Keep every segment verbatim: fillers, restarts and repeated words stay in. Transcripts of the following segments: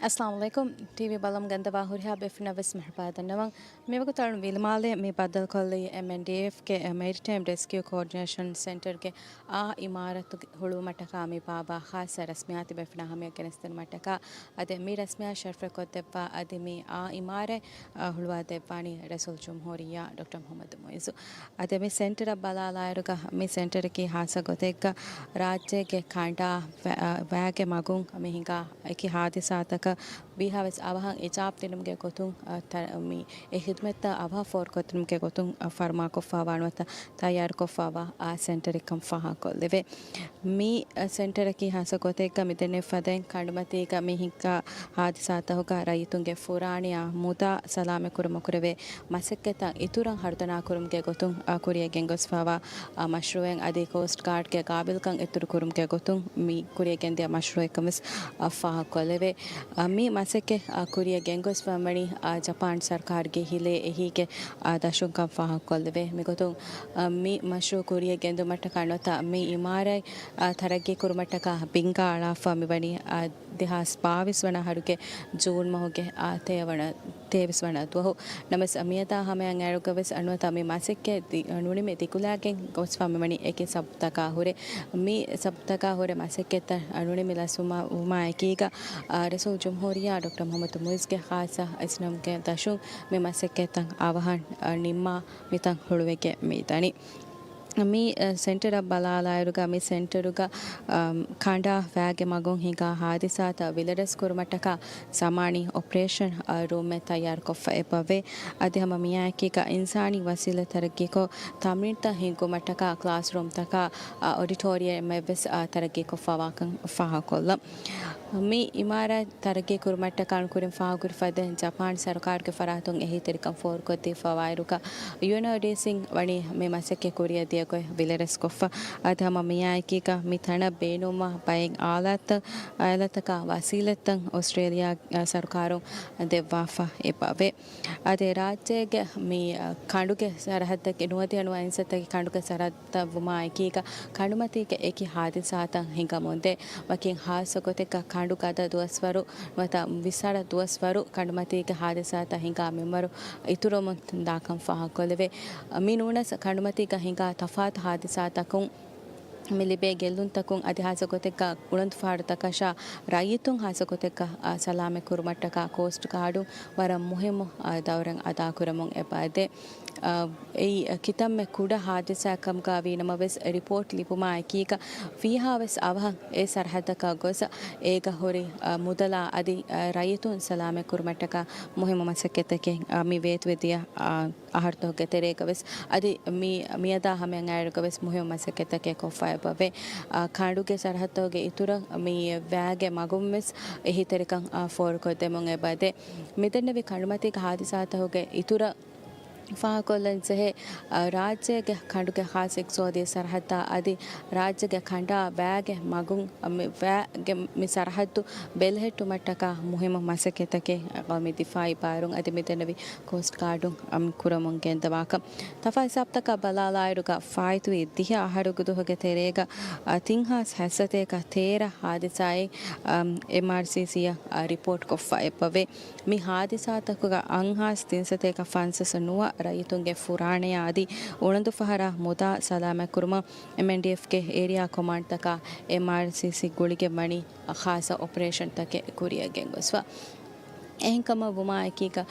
އައްސަލާމު ޢަލައިކުމް. ޓީވީ ބަލަމުން ގެންދަވާ ހުރިހާ ބޭފުޅުންނަށް ވެސް މަރުޙަބާ ދަންނަވަން. މިވަގުތު އަޅުން ވިލުމާލެ މި ބައްދަލުކޮށްލީ އެމްއެންޑީއެފްގެ މެރިޓައިމް ރެސްކިއު ކޯޑިނޭޝަން ސެންޓަރގެ އާ އިމާރަތު ހުޅުވުމަށްޓަކާ މި ބާއްވާ ޚާއްޞަ ރަސްމިއްޔާތު ބޭފުޅުންނާ ހަމަޔަށް ގެނެސްދިނުމަށްޓަކާ. އަދި މި ރަސްމިއްޔާ ޝަރަފްވެ ކޮށްދެއްވާ އަދި މި އާ އިމާރަތް، އާ، ހުޅުވާ ދެއްވާނީ ރައީސުލްޖުމްހޫރިއްޔާ ޑޮކްޓަރ މުޙައްމަދު މުޢިއްޒު. އަދި މި ސެންޓަރަށް ބަލާލާއިރުގަ މި ސެންޓަރަކީ ހާއްސަ ގޮތެއްގަ ރާއްޖޭގެ ކަނޑާ ވަ-، ވައިގެ މަގުން މި ހިނގާ އެކި ހާދިސާތަކަށް ވީހާވެސް އަވަހަށް އިޖާބަ ދިނުމުގެ ގޮތުން، އަ، ތަ-، މި އެ ޚިދުމަތްތައް އަވަހަށް ފޯރުކޮށްދިނުމުގެ ގޮތުން، އަ، ފަރުމާކޮށްފައިވާ ނުވަތަ ތައްޔާރުކޮށްފައިވާ އާ ސެންޓަރެއްކަން ފާހަގަކޮށްލެވޭ. މި، އަ، ސެންޓަރަކީ ހާއްސަ ގޮތެއްގަ މިދެންނެވި ފަދައިން ކަނޑުމަތީގަ މި ހިނގާ ހާދިސާތަކުގަ ރައްޔިތުންގެ ފުރާނަޔާ މުދާ ސަލާމަތްކުރުމަށް ކުރެވޭ މަސައްކަތްތައް އިތުރަށް ހަރުދަނާކުރުމުގެ ގޮތުން، އާ، ކުރިޔަށް ގެންގޮސްފައިވާ، އާ، މަޝްރޫޢެއް އަދި ކޯސްޓް ގާޑްގެ ގާބިލްކަން އިތުރުކުރުމުގެ ގޮތުން މި ކުރިޔަށް ގެންދިޔަ މަޝްރޫޢެއްކަން ވެސް، އާ، ފާހަގަކޮށްލެވޭ. އާ، މި މަސައްކަތް، އާ، ކުރިޔަށް ގެންގޮސްފައިވަނީ، އާ، ޖަޕާން ސަރުކާރުގެ ހިލޭ އެހީގެ، އާ، ދަށުންކަން ފާހަގަކޮށްލެވޭ. މިގޮތުން، އާ، މި މަޝްރޫޢު ކުރިޔަށް ގެންދުމަށްޓަކާ ނުވަތަ މި އިމާރާތް، އާ، ތަރައްގީ ކުރުމަށްޓަކާ ބިންގާ އަޅާފަ މިވަނީ، އާ، ދެހާސް ބާވީސް ވަނަ އަހަރުގެ ޖޫން މަހުގެ، އާ، ތޭ ވަނަ، ތޭވީސް ވަނަ ދުވަހު. ނަމަވެސް، މިއަދާ ހަމަޔަށް އައިރުގަވެސް ނުވަތަ މި މަސައްކަތް ދި-، ނުނިމި ދިގުލާގެން ގޮސްފަ މިވަނީ އެކި ސަބަބުތަކާ ހުރެ. މި ސަބަބުތަކާ ހުރެ މަސައްކަތްތައް ނުނިމި ލަސްވުމާ، ވުމާ އެކީގަ، އާ، ރައީސުލްޖުމްހޫރިއްޔާ ޑޮކްޓަރ މުޙައްމަދު މުޢިއްޒުގެ ޚާއްޞަ އިސްނަމުގެ ދަށުން މި މަސައްކަތްތައް އަވަހަށް، އާ، ނިންމާ މިތަން ހުޅުވިގެން މިދަނީ. މި، އަ، ސެންޓަރަށް ބަލާލާއިރުގަ މި ސެންޓަރުގަ، އަ، ކަނޑާ ވައިގެ މަގުން ހިނގާ ހާދިސާތައް ވިލަރެސް ކުރުމަށްޓަކާ ސަމާނީ އޮޕަރޭޝަން، އަ، ރޫމެއް ތައްޔާރުކޮށްފަ އެބަވޭ. އަދި ހަމަ މިއާއެކީގަ އިންސާނީ ވަސީލަތް ތަރައްގީކޮށް، ތަމްރީންތައް ހިންގުމަށްޓަކާ ކްލާސްރޫމްތަކާ، އަ، އޮޑިޓޯރިއަމެއްވެސް، އަ، ތަރައްގީކޮށްފަވާކަން ފާހަގަކޮށްލަން. މި އިމާރާތް ތަރައްގީ ކުރުމަށްޓަކާ ކުރިން ފާހަގަކުރި ފަދައިން ޖަޕާން ސަރުކާރުގެ ފަރާތުން އެހީތެރިކަން ފޯރުކޮށްދީފަވާއިރުގަ، ޔޫއެންއޯޑީސީން ވަނީ މި މަސައްކަތް ކުރިއަށް ދިޔަ ގޮތް ވިލަރެސްކޮށްފަ. އަދި ހަމަ މިއާއެކީގަ މި ތަނަށް ބޭނުންވާ ބައެއް އާލާތްތައް، އާލާތްތަކާ ވަސީލަތްތައް އޮސްޓްރޭލިޔާ، އަ، ސަރުކާރުން ދެއްވާފަ އެބަވޭ. އަދި ރާއްޖޭގެ މި، އަ، ކަނޑުގެ ސަރަހައްދަކީ ނުވަދިހަ ނުވަ އިންސައްތަކީ ކަނޑުގެ ސަރަހައްދަށް ވުމާއެކީގަ ކަނޑުމަތީގެ އެކި ހާދިސާތައް ހިނގަމުންދޭ. ވަކިން ހާއްސަ ގޮތެއްގަ ކަނޑު ގަދަ ދުވަސްވަރު ނުވަތަ ވިސްއަރަ ދުވަސްވަރު ކަނޑުމަތީގެ ހާދިސާތައް ހިނގާ މިންވަރު އިތުރުވަމުން ދާކަން ފާހަގަކޮށްލެވޭ. މި ނޫނަސް ކަނޑުމަތީގަ ހިނގާ ތަފާތު ހާދިސާތަކުން މި ލިބޭ ގެއްލުންތަކުން އަދި ހާއްސަ ގޮތެއްގަ އުޅަނދުފަހަރުތަކަށާ ރައްޔިތުން ހާއްސަ ގޮތެއްގަ، އާ، ސަލާމަތް ކުރުމަށްޓަކާ ކޯސްޓް ގާޑުން ވަރަށް މުހިއްމު، އާ، ދައުރެއް އަދާކުރަމުން އެބައެދޭ. އާ، އެއީ ކިތަންމެ ކުޑަ ހާދިސާއެއް ކަމުގަ ވީނަމަވެސް، ރިޕޯޓް ލިބުމާ އެކީގަ ވީހާވެސް އަވަހަށް އެ ސަރަހައްދަކަށް ގޮސް، އޭގަ ހުރި، އާ، މުދަލާ އަދި، އާ، ރައްޔިތުން ސަލާމަތް ކުރުމަށްޓަކާ މުހިއްމު މަސައްކަތްތަކެއް، އާ، މި ވޭތުވެދިޔަ، އާ، އަހަރުތަކުގެ ތެރޭގަވެސް އަދި މި މިއަދާ ހަމަޔަށް އައިރުގަވެސް މުހިއްމު މަސައްކަތްތަކެއް ކޮށްފަ އެބަވޭ. އާ، ކަނޑުގެ ސަރަހައްދުގެ އިތުރަށް މި ވައިގެ މަގުންވެސް އެހީތެރިކަން، އާ، ފޯރުކޮށްދެމުން އެބަދޭ. މިދެންނެވި ކަނޑުމަތީގެ ހާދިސާތަކުގެ އިތުރަށް ފާހަގަކޮށްލަން ޖެހޭ، އާ، ރާއްޖޭގެ ކަނޑުގެ ޚާއްޞަ އިޤްތިޞާދީ ސަރަހައްދާ އަދި ރާއްޖޭގެ ކަނޑާ ވައިގެ މަގުން، މި ވައިގެ މި ސަރަހައްދު ބެލެހެއްޓުމަށްޓަކާ މުހިއްމު މަސައްކަތްތަކެއް ޤައުމީ ދިފާޢީ ބާރުން އަދި މިދެންނެވި ކޯސްޓް ގާޑުން ކުރަމުން ގެންދަވާކަން. ތަފާ ހިސާބުތަކަށް ބަލާލާއިރުގަ ފާއިތުވި ދިހަ އަހަރުގެ ދުވަހުގެ ތެރޭގަ، އަ، ތިން ހާސް ހަތްސަތޭކަ ތޭރަ ހާދިސާއެއް، އަ، އެމްއާރްސީސީއަށް، އަ، ރިޕޯޓް ކޮށްފަ އެބަވޭ. މި ހާދިސާތަކުގަ އަށް ހާސް ތިންސަތޭކަ ފަންސަސް ނުވަ ރައްޔިތުންގެ ފުރާނަޔާ އަދި އުޅަނދުފަހަރާ މުދާ ސަލާމަތްކުރުމަށް އެމްއެންޑީއެފްގެ އޭރިއާ ކޮމާންޑްތަކާ އެމްއާރްސީސީ ގުޅިގެން ވަނީ ޚާއްޞަ އޮޕަރޭޝަންތަކެއް ކުރިއަށް ގެންގޮސްފަ. އެހެންކަމަށް ވުމާ އެކީގަ،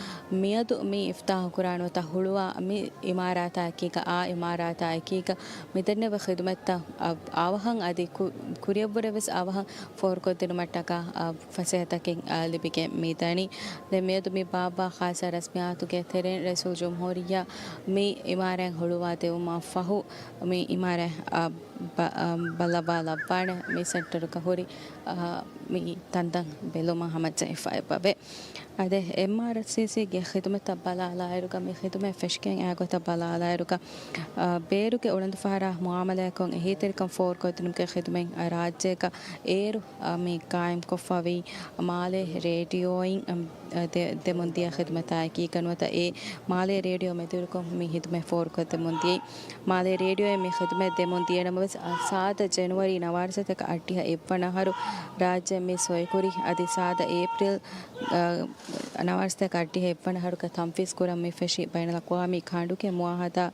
މިއަދު މި އިފްތާޙުކުރާ ނުވަތަ ހުޅުވާ މި އިމާރާތާ އެކީގަ، އާ އިމާރާތާ އެކީގަ، މިދެންނެވި ޚިދުމަތްތައް، އަ، އަވަހަށް އަދި ކު-، ކުރިއަށްވުރެވެސް އަވަހަށް ފޯރުކޮށްދިނުމަށްޓަކާ، އަ، ފަސޭހަތަކެއް، އަ، ލިބިގެން މިދަނީ. ދެން މިއަދު މި ބާއްވާ ޚާއްޞަ ރަސްމިއްޔާތުގެ ތެރެއިން ރައީސުލްޖުމްހޫރިއްޔާ މި އިމާރާތް ހުޅުވާ ދެވުމަށް ފަހު، މި އިމާރާތް، އަ، ބަ-، އަ، ބައްލަވާލައްވާނެ މި ސެންޓަރުގަ ހުރި، އަ، މި ތަންތަން ބެލުމަށް ހަމަޖެހިފަ އެބަވޭ. އަދި އެމްއާރްސީސީގެ ޚިދުމަތަށް ބަލާލާއިރުގަ، މި ޚިދުމަތް ފެށިގެން އައި ގޮތަށް ބަލާލާއިރުގަ، އާ، ބޭރުގެ އުނަދު ފަހަރާ މުއާމަލާތްކޮށް އެހީތެރިކަން ފޯރުކޮށްދިނުމުގެ ޚިދުމަތް ރާއްޖޭގަ އޭރު، އާ، މި ގާއިމްކޮށްފައިވީ މާލޭ ރޭޑިއޯއިން، އަމް، ދެ-، ދެމުންދިޔަ ޚިދުމަތާއެކީގަ ނުވަތަ އެ މާލޭ ރޭޑިއޯ މެދުވެރިކޮށް މި ޚިދުމަތް ފޯރުކޮށްދެމުންދިޔައީ. މާލޭ ރޭޑިއޯއިން މި ޚިދުމަތް ދެމުން ދިޔަ ނަމަވެސް، އަ، ސާދަ ޖެނުއަރީ ނަވާރަސަތަކަށް އަށްޑިހަ އެއްވަނަ އަހަރު ރާއްޖެ މި ސޮއިކުރި އަދި ސާދަ އޭޕްރިލް، އަ، ނަވާރަސަތަކަށް އަށްޑިހަ އެއްވަނަ އަހަރުގަ ތަންފީޒް ކުރަން މި ފެށި ބައިނަލްއަޤްވާމީ ކަނޑުގެ މުއާހަދާ،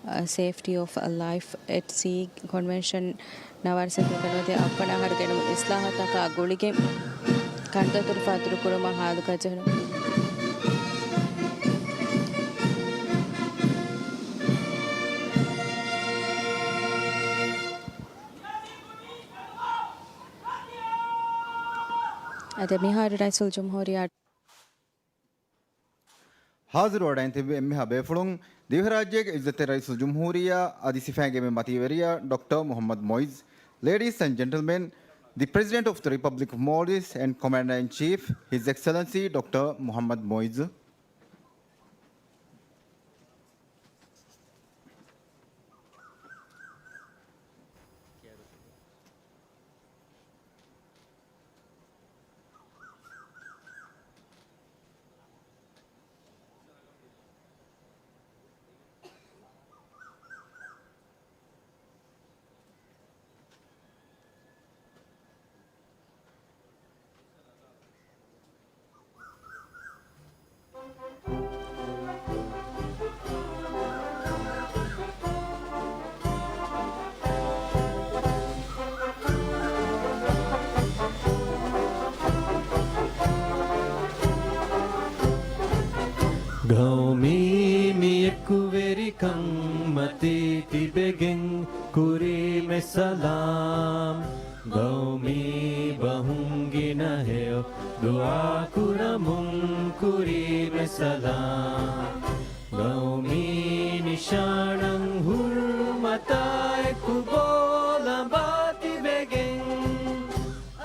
އަ، ސޭފްޓީ އޮފް ލައިފް އެޓް ސީ ކޮންވެންޝަން ނަވާރަސަތަކަށް ނުވަތަ އަށްވަނަ އަހަރު ގެނުމުން އިސްލާހަތަކާ ގުޅިގެން ކަންދަތުރުފާ ދުރުކުރުމަށް ހާލުކަން ޖެހުނު. އަދި މިހާރު ރައީސުލް ޖުމްހޫރިއްޔާ. ހާޒިރު ވަޑައިން ތިބި އެންމެހާ ބޭފުޅުން، ދިވެހިރާއްޖޭގެ އިއްޒަތްތެރި ރައީސުލް ޖުމްހޫރިއްޔާ އަދި ސިފައިންގެ މި މަތީވެރިޔާ ޑޮކްޓަރ މުޙައްމަދު މުޢިއްޒު. Ladies and gentlemen, the President of the Republic of Maldives and Commander-in-Chief, His Excellency Doctor Muhammad Moiz. ގައުމީ މި އެކުވެރިކަން މަތީ ތިބެގެން ކުރީމެ ސަލާމް. ގައުމީ ބަހުން ގިނަ ހެޔޮ ދުޢާ ކުރަމުން ކުރީމެ ސަލާމް. ގައުމީ ނިޝާނަށް ހުރުމަތާ އެކު ބޯލަނބާ ތިބެގެން،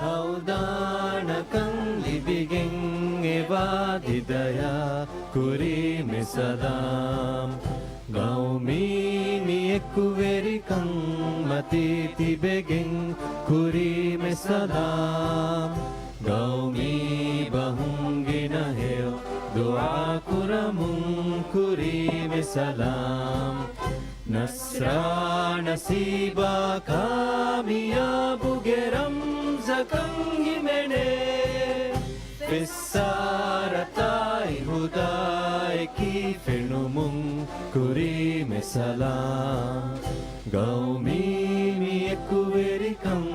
ހައުދާނަކަން ލިބިގެން އެވާ ދިދަޔާ ކުރީމެ ސަލާމް. ގައުމީ މި އެކުވެރިކަން މަތީ ތިބެގެން ކުރީމެ ސަލާމް. ގައުމީ ބަހުން ގިނަ ހެޔޮ ދުޢާ ކުރަމުން ކުރީމެ ސަލާމް. ނަޞްރާ ނަސީބާ ކާމިޔާބުގެ ރަމްޒަކަށް ހިމެނޭ. ފިއްސާރަތާއި ހުދާއެކީ ފެނުމުން ކުރީމެ ސަލާމް. ގައުމީ މި އެކުވެރިކަން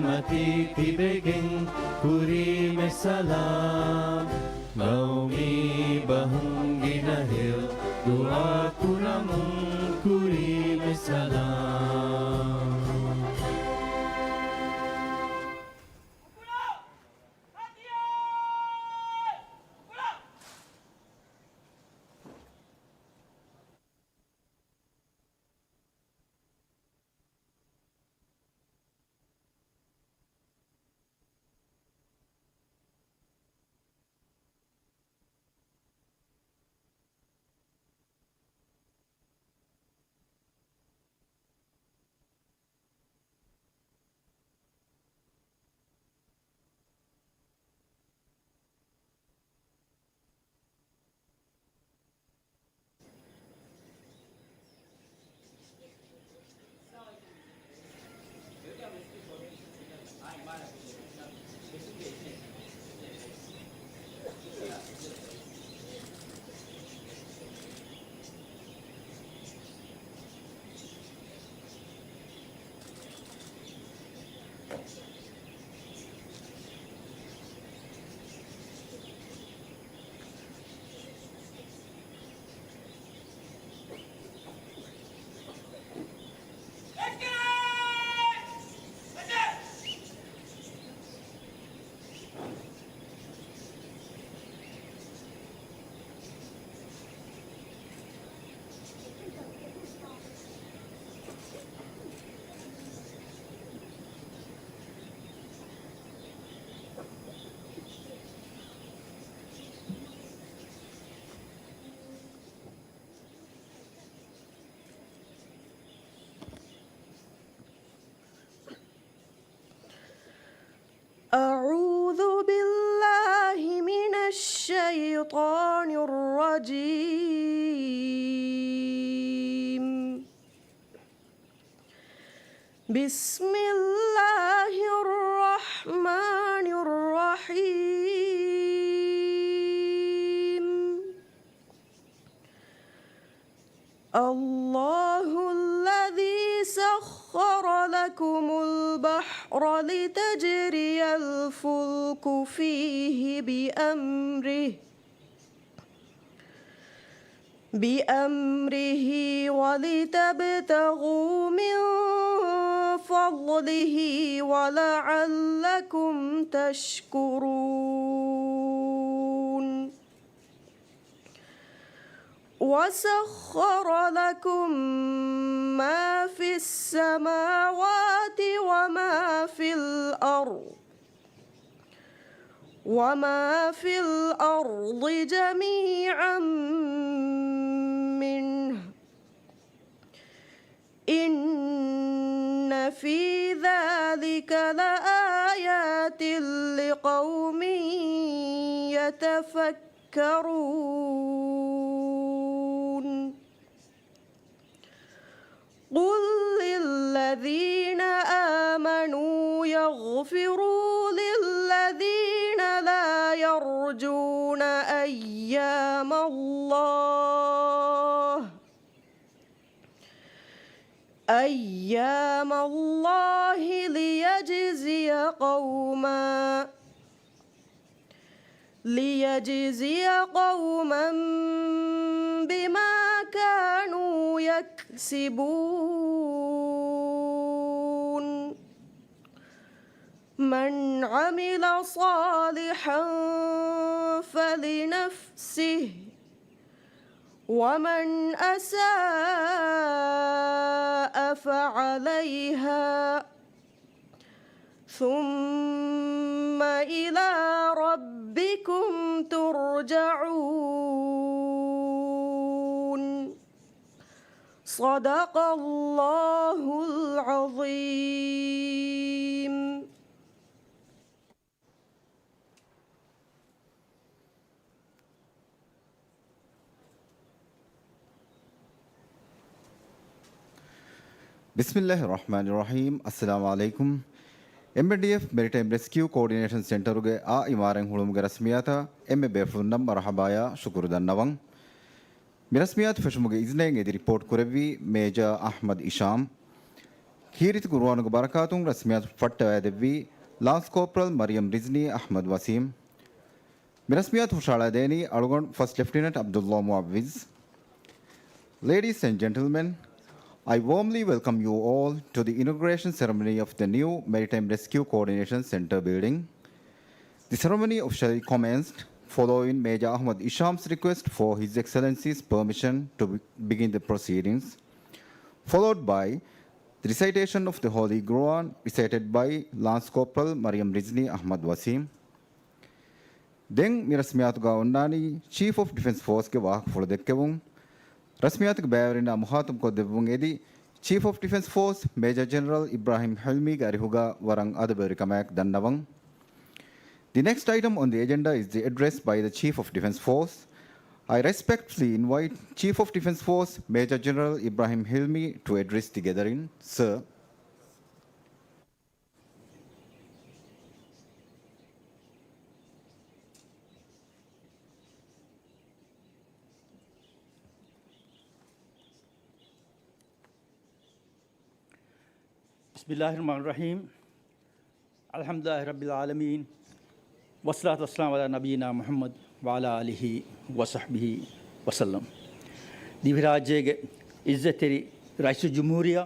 މަތީ ތިބެގެން ކުރީމެ ސަލާމް. ގައުމީ ބަހުން ގިނަ ހެޔޮ ދުޢާ ކުރަމުން ކުރީމެ ސަލާމް. أعوذ بالله من الشيطان الرجيم. بسم الله الرحمن الرحيم. الله الذي سخر لكم البحر لتجري الفلك فيه بأمره، بأمره ولتبتغوا من فضله ولعلكم تشكرون. وسخر لكم ما في السماوات وما في الأرض، وما في الأرض جميعا منه، إن في ذلك لآيات لقوم يتفكرون. قل للذين آمنوا يغفروا للذين لا يرجون أيام الله، أيام الله ليجزي قوما، ليجزي قوما بما كانوا يكسبون. من عمل صالحا فلنفسه، ومن أساء فعليها، ثم إلى ربكم ترجعون. صدق الله العظيم. ބިސްމިއްލާހި ރަޙްމާނި ރަޙީމް. އައްސަލާމު ޢަލައިކުމް. އެމްއޭޑީއެފް މެރިޓައިމް ރެސްކިއު ކޯޑިނޭޝަން ސެންޓަރުގެ އާ އިމާރާތް ހުޅުވުމުގެ ރަސްމިއްޔާތަށް އެންމެ ބޭފުޅުންނަށް މަރުޙަބާޔާ ޝުކުރު ދަންނަވަން. މި ރަސްމިއްޔާތު ފެށުމުގެ އިޒްނައިން އެދި ރިޕޯޓް ކުރެއްވީ މޭޖާ އަޙްމަދު އިޝާމް. ކީރިތި ޤުރުއާނުގެ ބަރަކާތުން ރަސްމިއްޔާތު ފައްޓަވައިދެއްވީ ލާންސް ކޯޕްރަލް މަރިޔަމް ރިޒްނީ އަޙްމަދު ވަސީމް. މި ރަސްމިއްޔާތު ހުށަހަޅައިދޭނީ އަޅުގަނޑު ފަސްޓް ލެފްޓިނަންޓް ޢަބްދުﷲ މުޢައްވިޒް. Ladies and gentlemen, I warmly welcome you all to the inauguration ceremony of the new Maritime Rescue Coordination Center building. The ceremony officially commenced following Major Ahmad Isham's request for His Excellency's permission to be- begin the proceedings, followed by the recitation of the Holy Quran recited by Lance Corporal Mariam Rizni Ahmad Wasim. ދެން މި ރަސްމިއްޔާތުގަ އޮންނާނީ ޗީފް އޮފް ޑިފެންސް ފޯސްގެ ވާހަކަފުޅު ދެއްކެވުން. ރަސްމިއްޔާތުގެ ބައިވެރިންނާ މުޚާޠަބުކޮށްދެއްވުން އެދި ޗީފް އޮފް ޑިފެންސް ފޯސް މޭޖަރ ޖެނެރަލް އިބްރާހިމް ޙިލްމީގެ އަރިހުގަ ވަރަށް އަދަބުވެރިކަމާއެކު ދަންނަވަން. The next item on the agenda is the address by the Chief of Defence Force. I respectfully invite Chief of Defence Force Major General Ibrahim Hilmi to address the gathering. Sir. بسم الله الرحمن الرحيم. الحمد لله رب العالمين. والصلاة والسلام على نبينا محمد وعلى آله وصحبه وسلم. ދިވެހިރާއްޖޭގެ އިއްޒަތްތެރި ރައީސުލްޖުމްހޫރިއްޔާ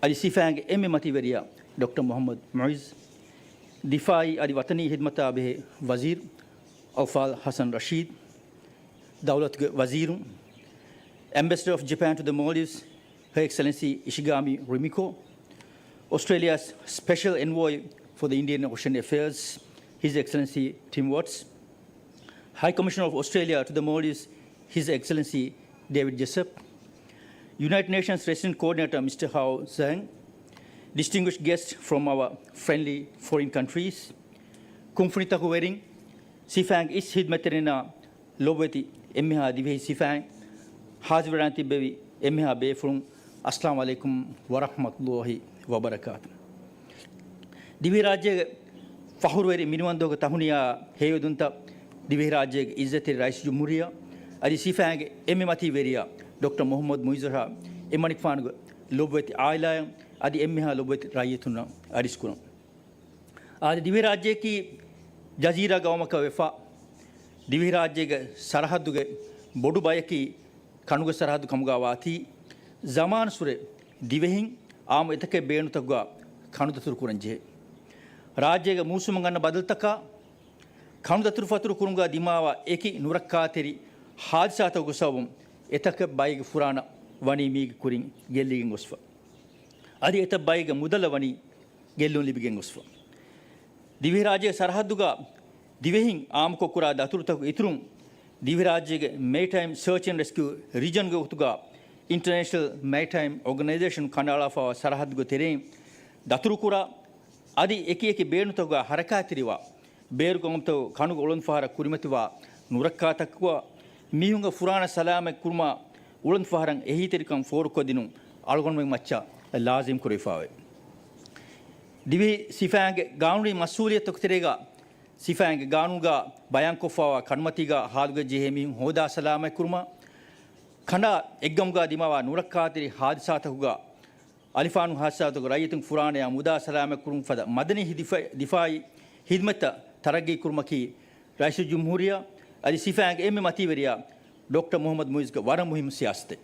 އަދި ސިފައިންގެ އެންމެ މަތިވެރިޔާ ޑޮކްޓަރ މުޙައްމަދު މުޢިއްޒު، ދިފާޢީ އަދި ވަޠަނީ ޚިދްމަތާ ބެހޭ ވަޒީރު އައުފާލް ޙަސަން ރަޝީދު، ދައުލަތުގެ ވަޒީރުން، Ambassador of Japan to the Maldives, Her Excellency Ishigami Rumiko, Australia's Special Envoy for the Indian Ocean Affairs, His Excellency Tim Watts, High Commissioner of Australia to the Maldives, His Excellency David Jessup, United Nations Resident Coordinator Mister Hao Zhang, distinguished guests from our friendly foreign countries, ކުންފުނިތަކު ވެރިން، ސިފައިންގެ އިސް ހިދްމަތްތެރިންނާ ލޮބުވެތި އެންމެހާ ދިވެހި ސިފައިން، ހާޒިރުވެރާން ތިއްބެވި އެންމެހާ ބޭފުޅުން، އައްސަލާމު ޢަލައިކުމް ވަރަޙްމަތުﷲި ވަބަރަކާތު. ދިވެހިރާއްޖޭގެ ފަޚުރުވެރި މިނިވަންދޫގެ ތަހުނިޔާ ހެޔޮއެދުންތައް ދިވެހިރާއްޖޭގެ އިއްޒަތްތެރި ރައީސުލްޖުމްހޫރިއްޔާ އަދި ސިފައިންގެ އެންމެ މަތީވެރިޔާ ޑޮކްޓަރ މުޙައްމަދު މުޢިއްޒުއަށާ އެމަނިކުފާނުގެ ލޮބުވެތި ޢާއިލާއަށް އަދި އެންމެހާ ލޮބުވެތި ރައްޔިތުންނަށް އަރިސްކުރަން. އާދެ، ދިވެހިރާއްޖެއަކީ ޖަޒީރާ ގައުމަކަށް ވެފަ، ދިވެހިރާއްޖޭގެ ސަރަހައްދުގެ ބޮޑު ބަޔަކީ ކަނުގެ ސަރަހައްދު ކަމުގަ ވާތީ، ޒަމާނުއްސުރެ ދިވެހިން އާއްމު އެތަކެއް ބޭނުންތަކުގަ ކަނުދަތުރު ކުރަން ޖެހޭ. ރާއްޖޭގެ މޫސުމަށް އަންނަ ބަދަލުތަކާ، ކަނުދަތުރުފަތުރު ކުރުމުގަ ދިމާވާ އެކި ނުރައްކާތެރި ހާދިސާތަކުގެ ސަބަބުން އެތަކެއް ބައެއްގެ ފުރާނަ ވަނީ މީގެ ކުރިން ގެއްލިގެން ގޮސްފަ. އަދި އެތައް ބައެއްގެ މުދަލަށް ވަނީ ގެއްލުން ލިބިގެން ގޮސްފަ. ދިވެހިރާއްޖޭގެ ސަރަހައްދުގަ ދިވެހިން އާއްމުކޮށް ކުރާ ދަތުރުތަކުގެ އިތުރުން، ދިވެހިރާއްޖޭގެ މެރިޓައިމް ސަރޗް އެންޑް ރެސްކިއު ރީޖަންގެ ގޮތުގަ އިންޓަރނޭޝަނަލް މެރިޓައިމް އޯގަނައިޒޭޝަން ކަނޑައަޅާފައިވާ ސަރަހައްދުގެ ތެރެއިން ދަތުރުކުރާ، އަދި އެކި އެކި ބޭނުންތަކުގަ ހަރަކާތްތެރިވާ، ބޭރު ގައުމުތަކުގެ ކަނުގެ އުޅަނދުފަހަރަށް ކުރިމަތިވާ ނުރައްކާތަކުގަ މީހުންގެ ފުރާނަ ސަލާމަތް ކުރުމަށް އުޅަނދުފަހަރަށް އެހީތެރިކަން ފޯރުކޮށްދިނުން އަޅުގަނޑުމެން މައްޗަށް ލާޒިމް ކުރެވިފައިވޭ. ދިވެހި ސިފައިންގެ ގާނޫނީ މަސްއޫލިއްޔަތުތަކުގެ ތެރޭގަ ސިފައިންގެ ގާނޫނުގަ ބަޔާންކޮށްފައިވާ ކަނޑުމަތީގަ ހާލުގަ ޖެހޭ މީހުން ހޯދާ ސަލާމަތްކުރުމަށް، ކަނޑާ އެއްގަމުގަ ދިމާވާ ނުރައްކާތެރި ހާދިސާތަކުގަ އަލިފާނު ހާދިސާތަކުގަ ރައްޔިތުންގެ ފުރާނަޔާ މުދާ ސަލާމަތްކުރުމަށް ފަދަ މަދަނީ ދިފާ-، ދިފާއީ ހިދްމަތްތައް ތަރައްގީ ކުރުމަކީ ރައީސުލްޖުމްހޫރިއްޔާ އަދި ސިފައިންގެ އެންމެ މަތީވެރިޔާ ޑޮކްޓަރ މުޙައްމަދު މުޢިއްޒުގެ ވަރަށް މުހިއްމު ސިޔާސަތެއް.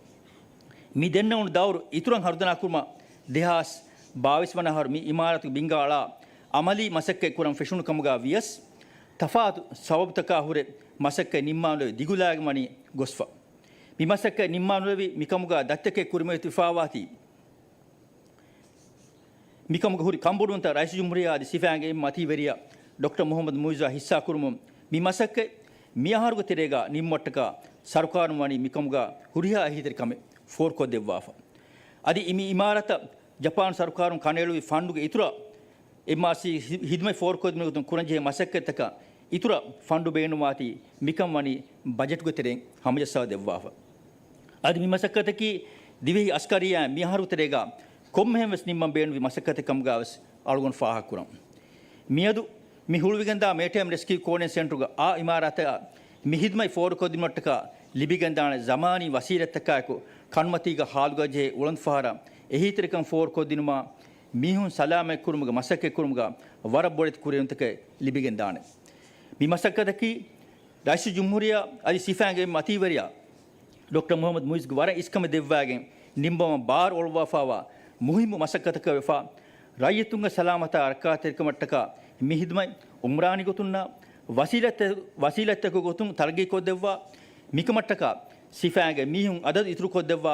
މި ދެންނެވުނު ދައުރު އިތުރަށް ހަރުދަނާ ކުރުމަށް ދެހާސް ބާވީސް ވަނަ އަހަރު މި އިމާރާތުގެ ބިންގާ އަޅާ އަމަލީ މަސައްކަތް ކުރަން ފެށުނު ކަމުގަ ވިޔަސް، ތަފާތު ސަބަބުތަކާ ހުރެ މަސައްކަތް ނިންމާނުލެވި ދިގުލާގެން ވަނީ ގޮސްފަ. މި މަސައްކަތް ނިންމާނުލެވި މިކަމުގަ ދަތިތަކެއް ކުރިމަތިވެފައިވާތީ، މިކަމުގަ ހުރި ކަންބޮޑުވުންތައް ރައީސުލްޖުމްހޫރިއްޔާ އަދި ސިފައިންގެ މަތީވެރިޔާ ޑޮކްޓަރ މުޙައްމަދު މުޢިއްޒާ ހިއްސާކުރުމުން މި މަސައްކަތް މިއަހަރުގެ ތެރޭގަ ނިންމުމަށްޓަކާ ސަރުކާރުން ވަނީ މިކަމުގަ ހުރިހާ އެހީތެރިކަމެއް ފޯރުކޮށްދެއްވާފަ. އަދި މި އިމާރާތަށް ޖަޕާން ސަރުކާރުން ކަނޑައެޅުއްވި ފަންޑުގެ އިތުރަށް އެމްއާރްސީ ހި-، ހިދުމަތް ފޯރުކޮށްދިނުމުގެ ގޮތުން ކުރަންޖެހޭ މަސައްކަތްތަކަށް އިތުރަށް ފަންޑު ބޭނުންވާތީ، މިކަން ވަނީ ބަޖެޓުގެ ތެރެއިން ހަމަޖައްސާ ދެއްވާފަ. އަދި މި މަސައްކަތަކީ ދިވެހި އަސްކަރިއްޔާ މިއަހަރު ތެރޭގަ ކޮންމެހެން ވެސް ނިންމަން ބޭނުންވި މަސައްކަތެއް ކަމުގަ ވެސް އަޅުގަނޑު ފާހަގަކުރަން. މިއަދު މި ހުޅުވިގެންދާ މެރިޓައިމް ރެސްކިއު ކޯޑިނޭޝަން ސެންޓަރުގެ އާ އިމާރާތަށް މި ހިދުމަތް ފޯރުކޮށްދިނުމަށްޓަކާ ލިބިގެންދާނެ ޒަމާނީ ވަސީލަތްތަކާއެކު ކަނޑުމަތީގަ ހާލުގަ ޖެހޭ އުޅަނދުފަހަރަށް އެހީތެރިކަން ފޯރުކޮށްދިނުމަށް މީހުން ސަލާމަތްކުރުމުގެ މަސައްކަތްކުރުމުގަ ވަރަށް ބޮޑެތި ކުރިއެރުންތަކެއް ލިބިގެންދާނެ. މި މަސައްކަތަކީ ރައީސުލްޖުމްހޫރިއްޔާ އަދި ސިފައިންގެ މަތީވެރިޔާ ޑޮކްޓަރ މުޙައްމަދު މުޢިއްޒުގެ ވަރަށް އިސްކަމެއް ދެއްވާގެން ނިންމަވަން ބާރު އޮޅުއްވާފައިވާ މުހިއްމު މަސައްކަތަކަށް ވެފަ، ރައްޔިތުންގެ ސަލާމަތާ ރައްކާތެރިކަމަށްޓަކާ މި ހިދުމަތް އުމްރާނީ ގޮތުންނާ ވަސީލަތްތަ-، ވަސީލަތްތަކުގެ ގޮތުން ތަރައްގީކޮށްދެއްވާ، މިކަމަށްޓަކާ ސިފައިންގެ މީހުން އަދަދު އިތުރުކޮށްދެއްވާ،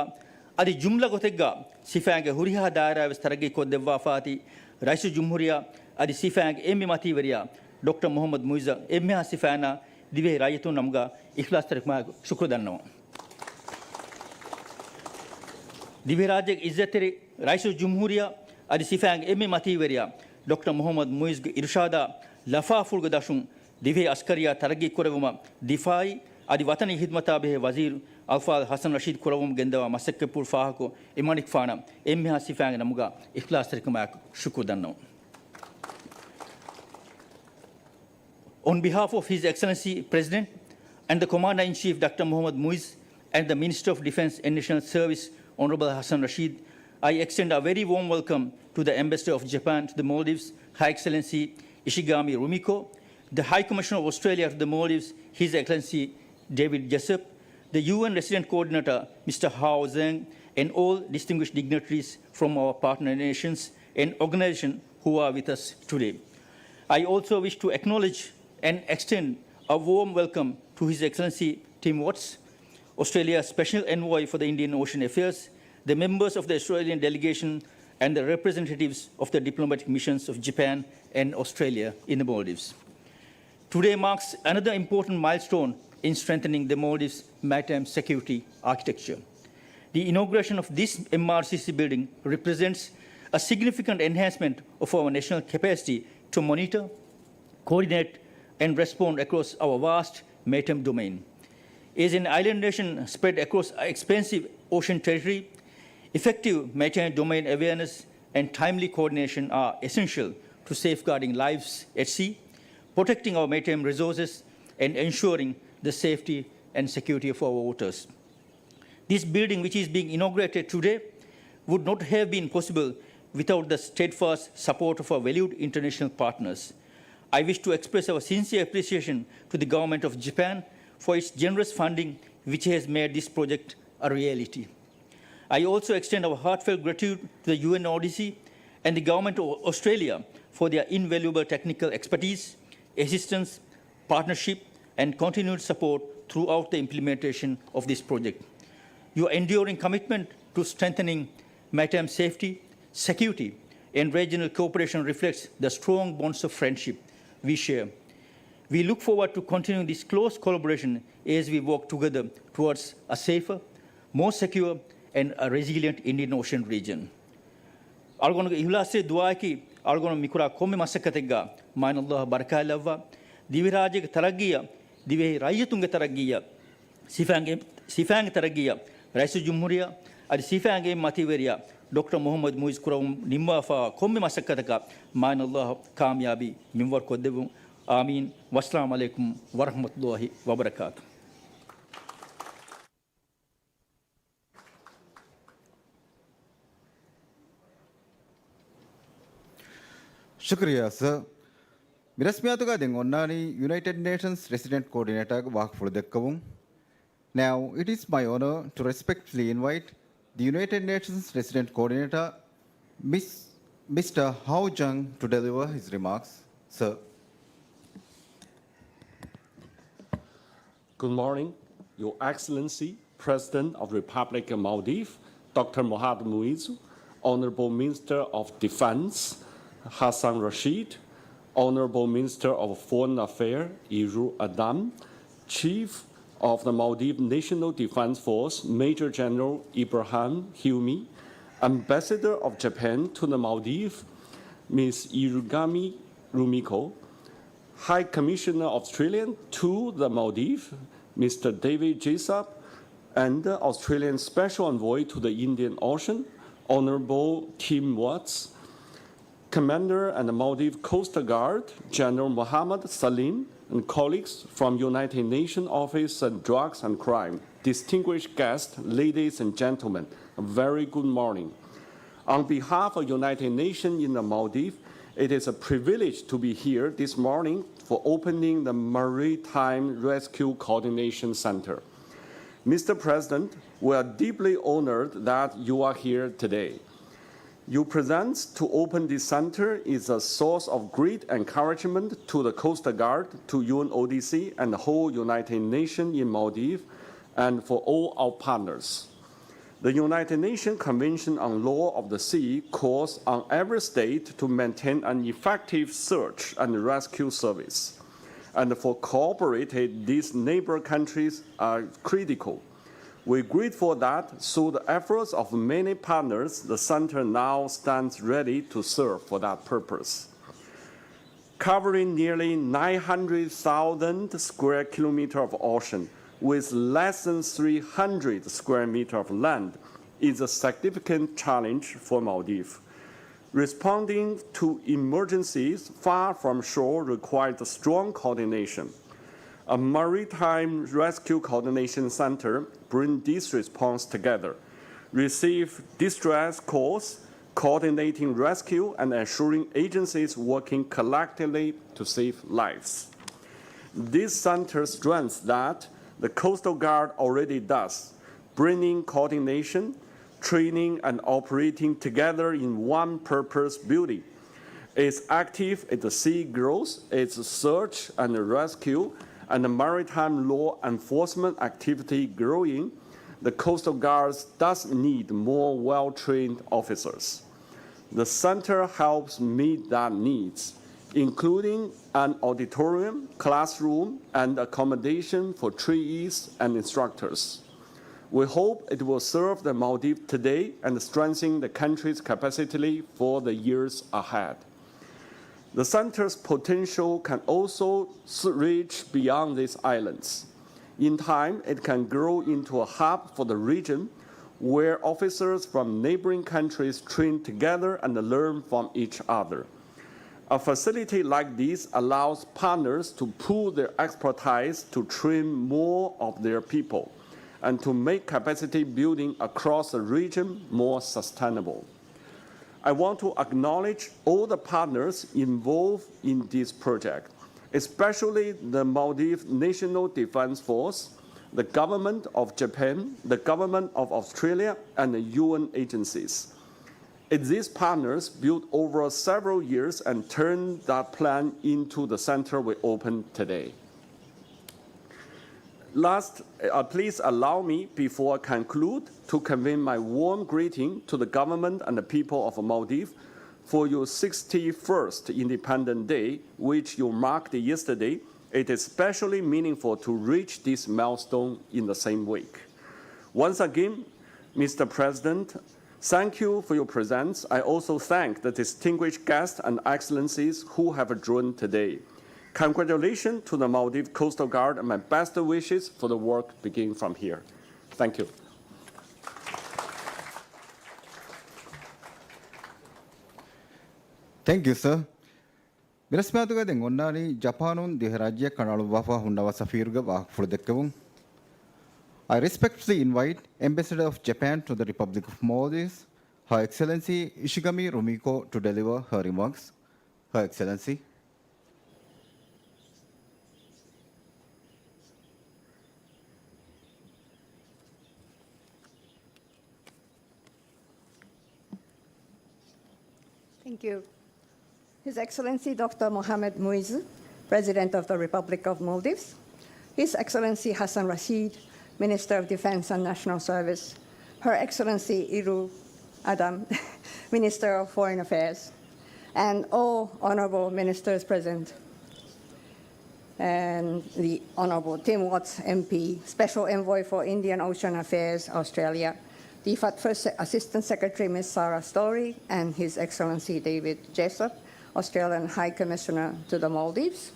އަދި ޖުމްލަ ގޮތެއްގަ ސިފައިންގެ ހުރިހާ ދާއިރާ ވެސް ތަރައްގީކޮށްދެއްވާފާތީ، ރައީސުލްޖުމްހޫރިއްޔާ އަދި ސިފައިންގެ އެންމެ މަތީވެރިޔާ ޑޮކްޓަރ މުޙައްމަދު މުޢިއްޒަށް އެންމެހާ ސިފައިންނާ ދިވެހި ރައްޔިތުން ނަމުގަ އިޚްލާޞްތެރިކަމާއެކު ޝުކުރު ދަންނަވަން. ދިވެހިރާއްޖޭގެ އިއްޒަތްތެރި ރައީސުލްޖުމްހޫރިއްޔާ އަދި ސިފައިންގެ އެންމެ މަތީވެރިޔާ ޑޮކްޓަރ މުޙައްމަދު މުޢިއްޒުގެ އިރުޝާދާ ލަފާފުޅުގެ ދަށުން ދިވެހި އަސްކަރިއްޔާ ތަރައްގީ ކުރެއްވުމަށް ދިފާޢީ އަދި ވަޠަނީ ހިދުމަތާ ބެހޭ ވަޒީރު އަލްފާޟިލް ޙަސަން ރަޝީދު ކުރައްވަމުން ގެންދަވާ މަސައްކަތްޕުޅު ފާހަގަކޮށް، އެމަނިކުފާނަށް އެންމެހާ ސިފައިންގެ ނަމުގަ އިޚްލާޞްތެރިކަމާއެކު ޝުކުރު ދަންނަވަން. On behalf of His Excellency President and the Commander-in-Chief Doctor Mohammad Muiz and the Minister of Defense and National Service Honorable Hassan Rashid, I extend a very warm welcome to the Ambassador of Japan to the Maldives, Her Excellency Ishigami Rumiko, the High Commissioner of Australia to the Maldives, His Excellency David Jessop, the U N Resident Coordinator, Mister Hao Zhang, and all distinguished dignitaries from our partner nations and organizations who are with us today. I also wish to acknowledge and extend a warm welcome to His Excellency Tim Watts, Australia's Special Envoy for the Indian Ocean Affairs, the members of the Australian delegation, and the representatives of the diplomatic missions of Japan and Australia in the Maldives. Today marks another important milestone in strengthening the Maldives' maritime security architecture. The inauguration of this M R C C building represents a significant enhancement of our national capacity to monitor, coordinate, and respond across our vast maritime domain. As an island nation spread across expansive ocean territory, effective maritime domain awareness and timely coordination are essential to safeguarding lives at sea, protecting our maritime resources, and ensuring the safety and security of our waters. This building, which is being inaugurated today, would not have been possible without the steadfast support of our valued international partners. I wish to express our sincere appreciation to the Government of Japan for its generous funding, which has made this project a reality. I also extend our heartfelt gratitude to the U N O D C and the Government of Australia for their invaluable technical expertise, assistance, partnership, and continued support throughout the implementation of this project. Your enduring commitment to strengthening maritime safety, security, and regional cooperation reflects the strong bonds of friendship we share. We look forward to continuing this close collaboration as we work together towards a safer, more secure, and a resilient Indian Ocean region. އަޅުގަނޑުގެ އިހްލާސްތެރި ދުޢާއަކީ، އަޅުގަނޑު މިކުރާ ކޮންމެ މަސައްކަތެއްގަ މާތް ﷲ ބަރަކާތްލައްވާ، ދިވެހިރާއްޖޭގެ ތަރައްގީއަށް، ދިވެހި ރައްޔިތުންގެ ތަރައްގީއަށް، ސިފައިންގެ، ސިފައިންގެ ތަރައްގީއަށް ރައީސުލްޖުމްހޫރިއްޔާ އަދި ސިފައިންގެ މަތިވެރިޔާ ޑޮކްޓަރ މުޙައްމަދު މުޢިއްޒު ކުރަމުން ނިންމާފައިވާ ކޮންމެ މަސައްކަތަކަށް މާތް ﷲ ކާމިޔާބީ މިންވަރުކޮށްދެއްވުން. އާމީން. ވައްސަލާމް ޢަލައިކުމް ވަރަޙްމަތުﷲ ވަބަރަކާތު. ޝުކުރިއްޔާ ސަރ. މި ރަސްމިއްޔާތުގަ ދެން އޮންނާނީ ޔުނައިޓެޑް ނޭޝަންސް ރެސިޑެންޓް ކޯޑިނޭޓާގެ ވާހަކަފުޅު ދެއްކެވުން. Now, it is my honor to respectfully invite the United Nations Resident Coordinator, Miss, Mister Hao Jung, to deliver his remarks. Sir. Good morning, Your Excellency, President of Republic of Maldives, Doctor Mohamed Muizzu, Honorable Minister of Defense, Hassan Rashid, Honorable Minister of Foreign Affairs, Iru Adam, Chief of the Maldives National Defense Force, Major General Ibrahim Hilmi, Ambassador of Japan to the Maldives, Miss Irugami Rumiko, High Commissioner Australian to the Maldives, Mister David Jessup, and the Australian Special Envoy to the Indian Ocean, Honorable Tim Watts, Commander and Maldives Coast Guard General Mohammad Salim, and colleagues from United Nations Office on Drugs and Crime, distinguished guests, ladies and gentlemen, a very good morning. On behalf of United Nations in the Maldives, it is a privilege to be here this morning for opening the Maritime Rescue Coordination Center. Mister President, we are deeply honored that you are here today. Your presence to open this center is a source of great encouragement to the Coast Guard, to U N O D C, and the whole United Nations in Maldives, and for all our partners. The United Nations Convention on Law of the Sea calls on every state to maintain an effective search and rescue service, and for cooperating these neighbor countries are critical. We're grateful that through the efforts of many partners, the center now stands ready to serve for that purpose. Covering nearly nine hundred thousand square kilometer of ocean with less than three hundred square meter of land is a significant challenge for Maldives. Responding to emergencies far from shore requires strong coordination. A maritime rescue coordination center brings this response together, receive distress calls, coordinating rescue, and ensuring agencies working collectively to save lives. This center strengthens that the Coastal Guard already does, bringing coordination, training, and operating together in one purpose building. It's active at the sea growth, its search and rescue, and maritime law enforcement activity growing. The Coastal Guards does need more well-trained officers. The center helps meet that needs, including an auditorium, classroom, and accommodation for trainees and instructors. We hope it will serve the Maldives today and strengthen the country's capacity for the years ahead. The center's potential can also s- reach beyond these islands. In time, it can grow into a hub for the region where officers from neighboring countries train together and learn from each other. A facility like this allows partners to pool their expertise to train more of their people and to make capacity building across the region more sustainable. I want to acknowledge all the partners involved in this project, especially the Maldives National Defense Force, the Government of Japan, the Government of Australia, and the U N agencies. It, these partners built over several years and turned that plan into the center we opened today. Last, uh, please allow me, before I conclude, to convey my warm greeting to the government and the people of Maldives for your sixty-first Independence Day, which you marked yesterday. It is especially meaningful to reach this milestone in the same week. Once again, Mister President, thank you for your presence. I also thank the distinguished guests and excellencies who have joined today. Congratulations to the Maldives Coastal Guard and my best wishes for the work beginning from here. Thank you. Thank you, sir. މިރަސްމާތުގަ ދެން އޮންނާނީ ޖަޕާނުން ދިވެހިރާއްޖެއަށް ކަނޑައަޅުއްވާފަ ހުންނަވާ ސަފީރުގެ ވާހަކަފުޅު ދެއްކެވުން. I respectfully invite Ambassador of Japan to the Republic of Maldives, Her Excellency Ishigami Rumiko, to deliver her remarks. Her Excellency. Thank you. His Excellency Doctor Mohamed Muizzu, President of the Republic of Maldives, His Excellency Hassan Rashid, Minister of Defense and National Service, Her Excellency Iru Adam, Minister of Foreign Affairs, and all honorable ministers present, and the Honorable Tim Watts, M P, Special Envoy for Indian Ocean Affairs, Australia, the DFAT First Assistant Secretary, Miss Sarah Storey, and His Excellency David Jessop, Australian High Commissioner to the Maldives,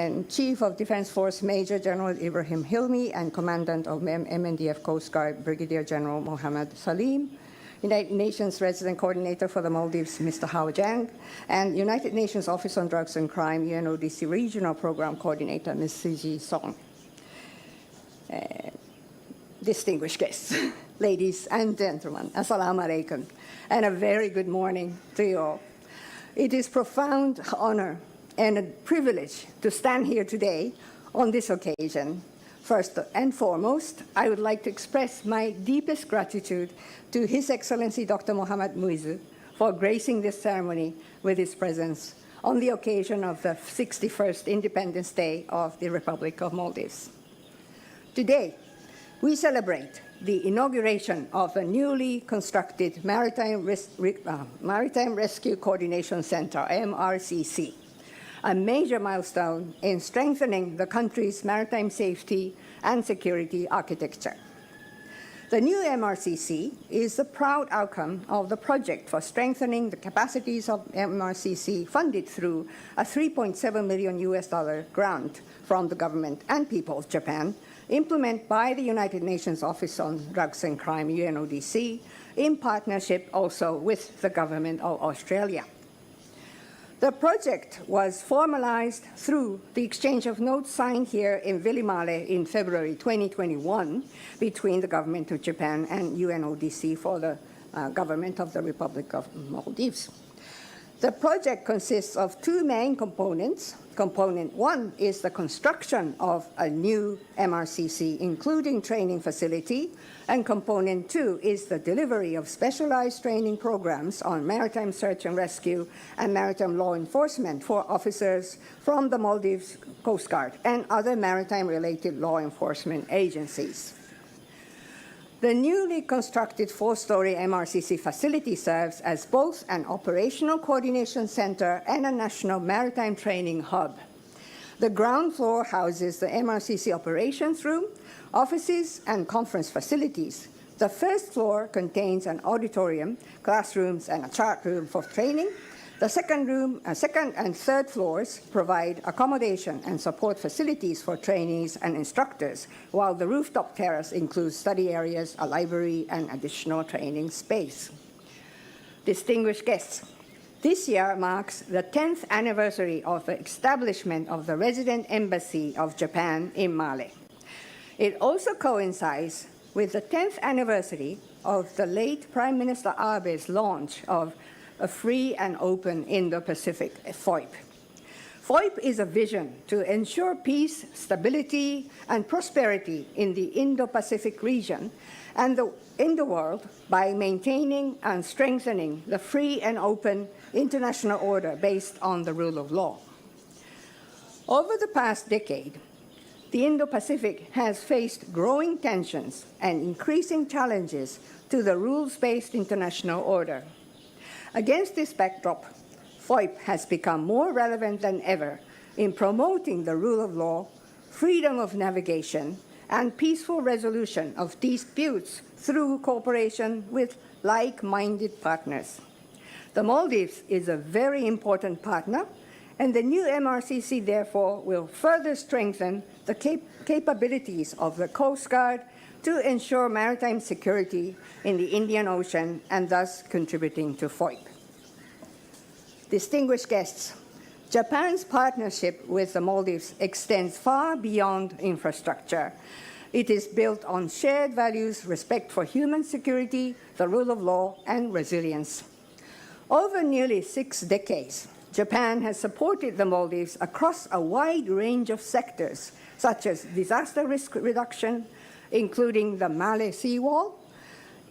and Chief of Defense Force Major General Ibrahim Hilmi and Commandant of M- M N D F Coast Guard Brigadier General Mohammad Salim, United Nations Resident Coordinator for the Maldives, Mister Hao Jang, and United Nations Office on Drugs and Crime, U N O D C Regional Program Coordinator, Miss Siji Song. Uh, distinguished guests, ladies and gentlemen, Assalamu alaikum, and a very good morning to you all. It is profound honor and a privilege to stand here today on this occasion. First and foremost, I would like to express my deepest gratitude to His Excellency Doctor Mohamed Muizzu for gracing this ceremony with his presence on the occasion of the sixty-first Independence Day of the Republic of Maldives. Today, we celebrate the inauguration of a newly constructed Maritime Res- Re- uh, Maritime Rescue Coordination Center, M R C C, a major milestone in strengthening the country's maritime safety and security architecture. The new M R C C is the proud outcome of the project for strengthening the capacities of M R C C, funded through a three point seven million U S dollar grant from the government and people of Japan, implemented by the United Nations Office on Drugs and Crime, U N O D C, in partnership also with the government of Australia. The project was formalized through the exchange of notes signed here in Vilimale in February twenty twenty-one between the government of Japan and U N O D C for the, uh, government of the Republic of Maldives. The project consists of two main components. Component one is the construction of a new M R C C, including training facility, and component two is the delivery of specialized training programs on maritime search and rescue and maritime law enforcement for officers from the Maldives Coast Guard and other maritime-related law enforcement agencies. The newly constructed four-story M R C C facility serves as both an operational coordination center and a national maritime training hub. The ground floor houses the M R C C operations room, offices, and conference facilities. The first floor contains an auditorium, classrooms, and a chart room for training. The second room, uh, second and third floors provide accommodation and support facilities for trainees and instructors, while the rooftop terrace includes study areas, a library, and additional training space. Distinguished guests, this year marks the tenth anniversary of the establishment of the resident embassy of Japan in Male. It also coincides with the tenth anniversary of the late Prime Minister Abe's launch of a free and open Indo-Pacific, FOIP. FOIP is a vision to ensure peace, stability, and prosperity in the Indo-Pacific region and the, in the world by maintaining and strengthening the free and open international order based on the rule of law. Over the past decade, the Indo-Pacific has faced growing tensions and increasing challenges to the rules-based international order. Against this backdrop, FOIP has become more relevant than ever in promoting the rule of law, freedom of navigation, and peaceful resolution of disputes through cooperation with like-minded partners. The Maldives is a very important partner, and the new M R C C therefore will further strengthen the cap-, capabilities of the Coast Guard to ensure maritime security in the Indian Ocean and thus contributing to FOIP. Distinguished guests, Japan's partnership with the Maldives extends far beyond infrastructure. It is built on shared values, respect for human security, the rule of law, and resilience. Over nearly six decades, Japan has supported the Maldives across a wide range of sectors, such as disaster risk reduction, including the Male seawall,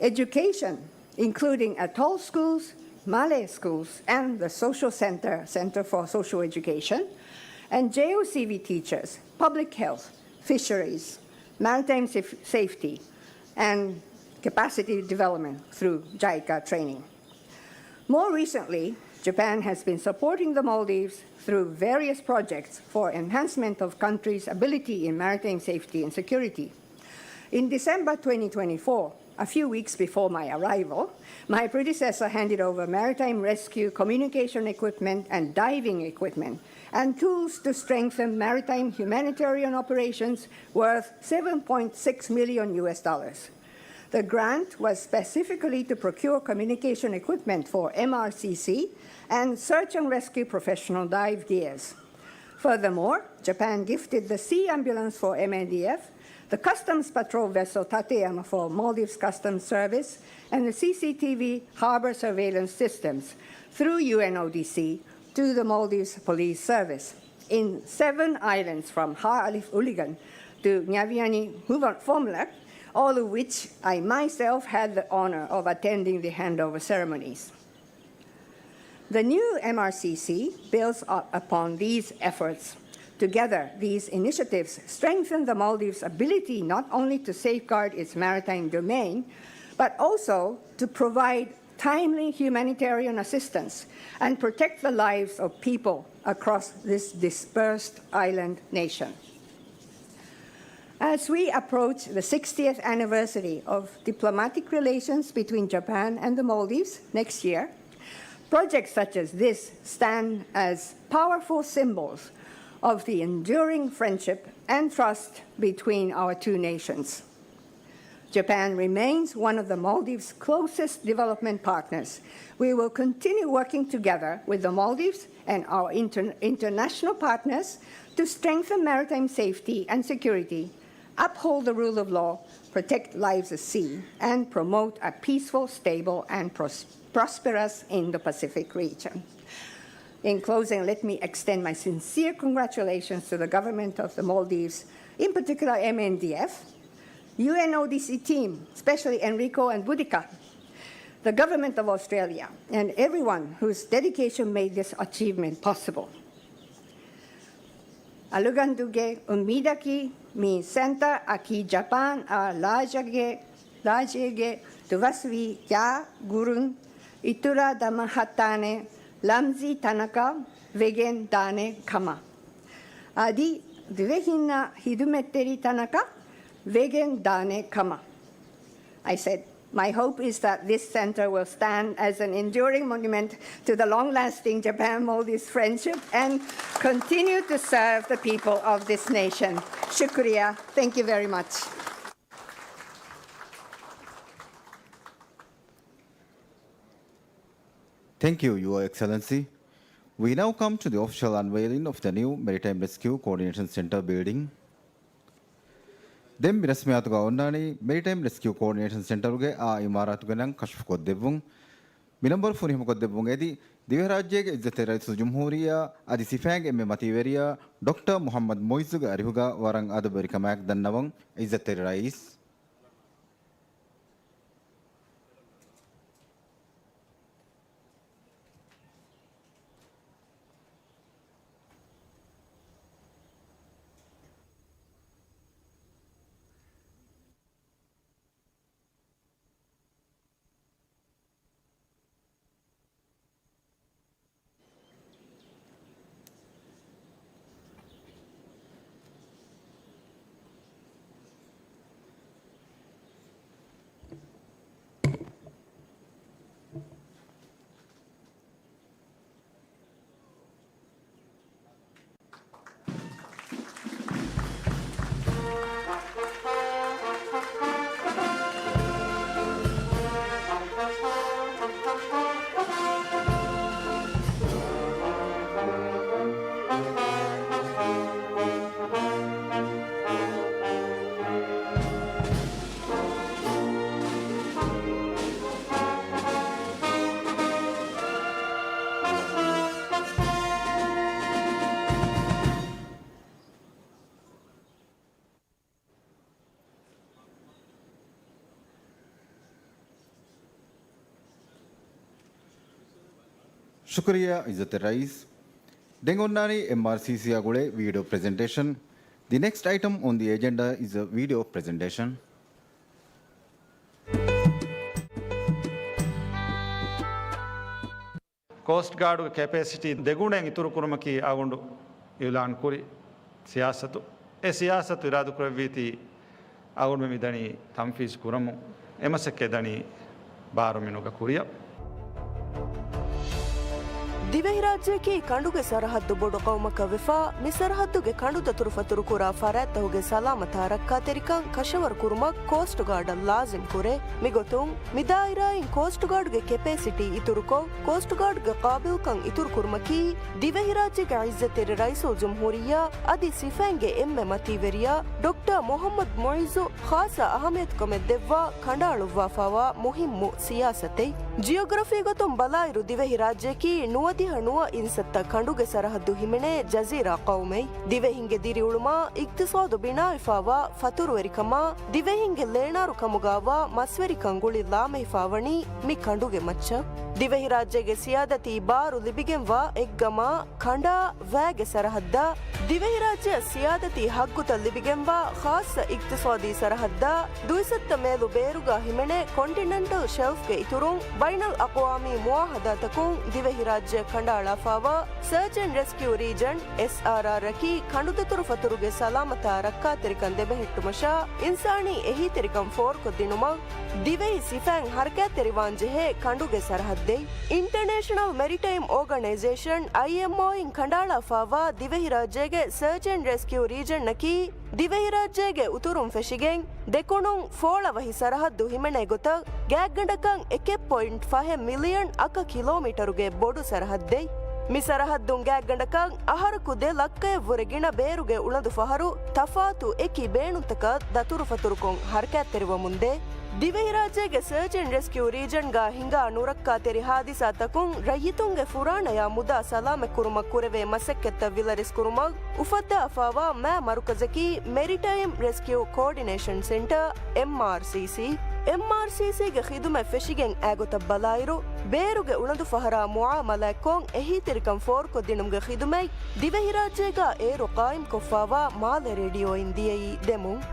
education, including atoll schools, Male schools, and the social center, Center for Social Education, and J O C V teachers, public health, fisheries, maritime saf-, safety, and capacity development through JICA training. More recently, Japan has been supporting the Maldives through various projects for enhancement of country's ability in maritime safety and security. In December twenty twenty-four, a few weeks before my arrival, my predecessor handed over maritime rescue communication equipment and diving equipment and tools to strengthen maritime humanitarian operations worth seven point six million U S dollars. The grant was specifically to procure communication equipment for M R C C and search and rescue professional dive gears. Furthermore, Japan gifted the sea ambulance for M N D F, the customs patrol vessel Tateyama for Maldives Customs Service, and the C C T V harbor surveillance systems through U N O D C to the Maldives Police Service in seven islands from Har Alif Uligan to Nyaviani Huvan-, Fomlak, all of which I myself had the honor of attending the handover ceremonies. The new M R C C builds up upon these efforts. Together, these initiatives strengthen the Maldives' ability not only to safeguard its maritime domain, but also to provide timely humanitarian assistance and protect the lives of people across this dispersed island nation. As we approach the sixtieth anniversary of diplomatic relations between Japan and the Maldives next year, projects such as this stand as powerful symbols of the enduring friendship and trust between our two nations. Japan remains one of the Maldives' closest development partners. We will continue working together with the Maldives and our inter-, international partners to strengthen maritime safety and security, uphold the rule of law, protect lives at sea, and promote a peaceful, stable, and pros-, prosperous Indo-Pacific region. In closing, let me extend my sincere congratulations to the government of the Maldives, in particular M N D F, U N O D C team, especially Enrico and Boudica, the government of Australia, and everyone whose dedication made this achievement possible. އަޅުގަނޑުގެ އުއްމީދަކީ، މި ސެންޓަރ އަކީ ޖަޕާން އާ ރާއްޖޭގެ، ރާއްޖޭގެ ދުވަސްވީ ޔާ ގުރުން އިތުރަށް ދަމަހައްޓާނެ ރަމްޒީ ތަނަކަށް ވެގެން ދާނެ ކަމަށް. އަދި ދިވެހިންނަށް ހިދުމަތްތެރި ތަނަކަށް ވެގެން ދާނެ ކަމަށް. I said, My hope is that this center will stand as an enduring monument to the long-lasting Japan-Maldives friendship and continue to serve the people of this nation. Shukriya. Thank you very much. Thank you, Your Excellency. We now come to the official unveiling of the new Maritime Rescue Coordination Center building. ދެން މި ރަސްމިއްޔާތުގަ އޮންނާނީ މެރިޓައިމް ރެސްކިއު ކޯޑިނޭޝަން ސެންޓަރުގެ އާ އިމާރާތުގެ ނަން ކަޝްފުކޮށްދެއްވުން. މި ނަންބަރު ފުރިހަމަކޮށްދެއްވުން އެދި، ދިވެހިރާއްޖޭގެ އިއްޒަތްތެރި ރައީސުލްޖުމްހޫރިއްޔާ އަދި ސިފައިންގެ އެންމެ މަތީވެރިޔާ ޑޮކްޓަރ މުޙައްމަދު މުޢިއްޒުގެ އަރިހުގަ ވަރަށް އަދަބުވެރިކަމާއެކު ދަންނަވަން އިއްޒަތްތެރި ރައީސް. ޝުކުރިއްޔާ އިއްޒަތްތެރި ރައީސް. ދެން އޮންނާނީ އެމްއާރްސީސީއާ ގުޅޭ ވީޑިއޯ ޕްރެޒެންޓޭޝަން. The next item on the agenda is a video presentation. ކޯސްޓް ގާޑުގެ ކެޕޭސިޓީ ދެގުނައިން އިތުރުކުރުމަކީ އަޅުގަނޑު އިޢުލާންކުރި ސިޔާސަތު. އެ ސިޔާސަތު އިރާދަކުރެއްވީތީ އަޅުގަނޑުމެން މިދަނީ ތަންފީޒު ކުރަމުން. އެ މަސައްކަތް ދަނީ ބާރުމިނުގަ ކުރިއަށް. ދިވެހިރާއްޖެއަކީ ކަނޑުގެ ސަރަހައްދު ބޮޑު ޤައުމަކަށް ވެފަ، މި ސަރަހައްދުގެ ކަނޑުދަތުރުފަތުރު ކުރާ ފަރާތްތަކުގެ ސަލާމަތާ ރައްކާތެރިކަން ކަށަވަރު ކުރުމަށް ކޯސްޓް ގާޑަށް ލާޒިމް ކުރޭ. މިގޮތުން، މި ދާއިރާއިން ކޯސްޓް ގާޑުގެ ކެޕޭސިޓީ އިތުރުކޮށް، ކޯސްޓް ގާޑުގެ ޤާބިލްކަން އިތުރުކުރުމަކީ، ދިވެހިރާއްޖޭގެ އިއްޒަތްތެރި ރައީސުލްޖުމްހޫރިއްޔާ އަދި ސިފައިންގެ އެންމެ މަތީވެރިޔާ ޑޮކްޓަރ މުޙައްމަދު މުޢިއްޒު ޚާއްޞަ އަހައްމިޔަތުކަމެއް ދެއްވާ ކަނޑައަޅުއްވާފާވާ މުހިއްމު ސިޔާސަތެއް. ޖިއޮގްރަފީ ގޮތުން ބަލާއިރު، ދިވެހިރާއްޖެއަކީ ނުވަދިހަ ނުވަ އިންސައްތަ ކަނޑުގެ ސަރަހައްދު ހިމެނޭ ޖަޒީރާ ޤައުމެއް. ދިވެހިންގެ ދިރިއުޅުމާ، އިޤްތިޞާދު ބިނާވެފާވާ، ފަތުރުވެރިކަމާ، ދިވެހިންގެ ޅޭނާރު ކަމުގާވާ މަސްވެރިކަން ގުޅި ލާމެހިފާވަނީ މި ކަނޑުގެ މައްޗަށް. ދިވެހިރާއްޖޭގެ ސިޔާދަތީ ބާރު ލިބިގެންވާ އެއްގަމާ، ކަނޑާ ވައިގެ ސަރަހައްދާ، ދިވެހިރާއްޖެއަށް ސިޔާދަތީ ހައްގުތައް ލިބިގެންވާ ޚާއްޞަ އިޤްތިޞާދީ ސަރަހައްދާ، ދުއިސައްތަ މޭލު ބޭރުގާ ހިމެނޭ ކޮންޓިނެންޓަލް ޝެލްފްގެ އިތުރުން، ބައިނަލްއަޤްވާމީ މުޢާހަދާތަކުން ދިވެހިރާއްޖެއަށް ކަނޑައަޅާފާވާ ސަރޗް އެންޑް ރެސްކިއު ރީޖަން، އެސްއާރްއާރް، އަކީ ކަނޑުދަތުރުފަތުރުގެ ސަލާމަތާ ރައްކާތެރިކަން ދެބެހެއްޓުމަށާ، އިންސާނީ އެހީތެރިކަން ފޯރުކޮށްދިނުމަށް، ދިވެހި ސިފައިން ހަރަކާތްތެރިވާންޖެހޭ ކަނޑުގެ ސަރަހައްދެއް. އިންޓަނޭޝަނަލް މެރިޓައިމް އޯގަނައިޒޭޝަން، އައިއެމްއޯއިން ކަނޑައަޅާފާވާ ދިވެހިރާއްޖޭގެ ސަރޗް އެންޑް ރެސްކިއު ރީޖަންއަކީ، ދިވެހިރާއްޖޭގެ އުތުރުން ފެށިގެން، ދެކުނުން ފޯޅަވަހި ސަރަހައްދު ހިމެނޭ ގޮތަށް، ގާތްގަނޑަކަށް އެކެއް ޕޮއިންޓް ފަހެއް މިލިއަން އަކަ ކިލޯމީޓަރުގެ ބޮޑު ސަރަހައްދެއް. މި ސަރަހައްދުން ގާތްގަނޑަކަށް އަހަރަކު ދެ ލައްކަޔަށްވުރެ ގިނަ ބޭރުގެ އުޅަނދު ފަހަރު ތަފާތު އެކި ބޭނުންތަކަށް ދަތުރުފަތުރުކޮށް ހަރަކާތްތެރިވަމުންދޭ. ދިވެހިރާއްޖޭގެ ސަރޗް އެންޑް ރެސްކިއު ރީޖަންގާ ހިނގާ ނުރައްކާތެރި ހާދިސާތަކުން ރައްޔިތުންގެ ފުރާނަޔާ މުދާ ސަލާމަތްކުރުމަށް ކުރެވޭ މަސައްކަތްތައް ވިލަރެސްކުރުމަށް އުފައްދާފާވާ މާ މަރުކަޒަކީ މެރިޓައިމް ރެސްކިއު ކޯޑިނޭޝަން ސެންޓަރ، އެމްއާރްސީސީ. އެމްއާރްސީސީގެ ޚިދުމަތް ފެށިގެން އާގޮތަށް ބަލާއިރު، ބޭރުގެ އުޅަނދު ފަހަރާ މުޢާމަލާތްކޮށް އެހީތެރިކަން ފޯރުކޮށްދިނުމުގެ ޚިދުމަތް ދިވެހިރާއްޖޭގާ އޭރު ޤާއިމްކޮށްފާވާ މާލެ ރޭޑިއޯއިން ދިޔައީ ދެމުން.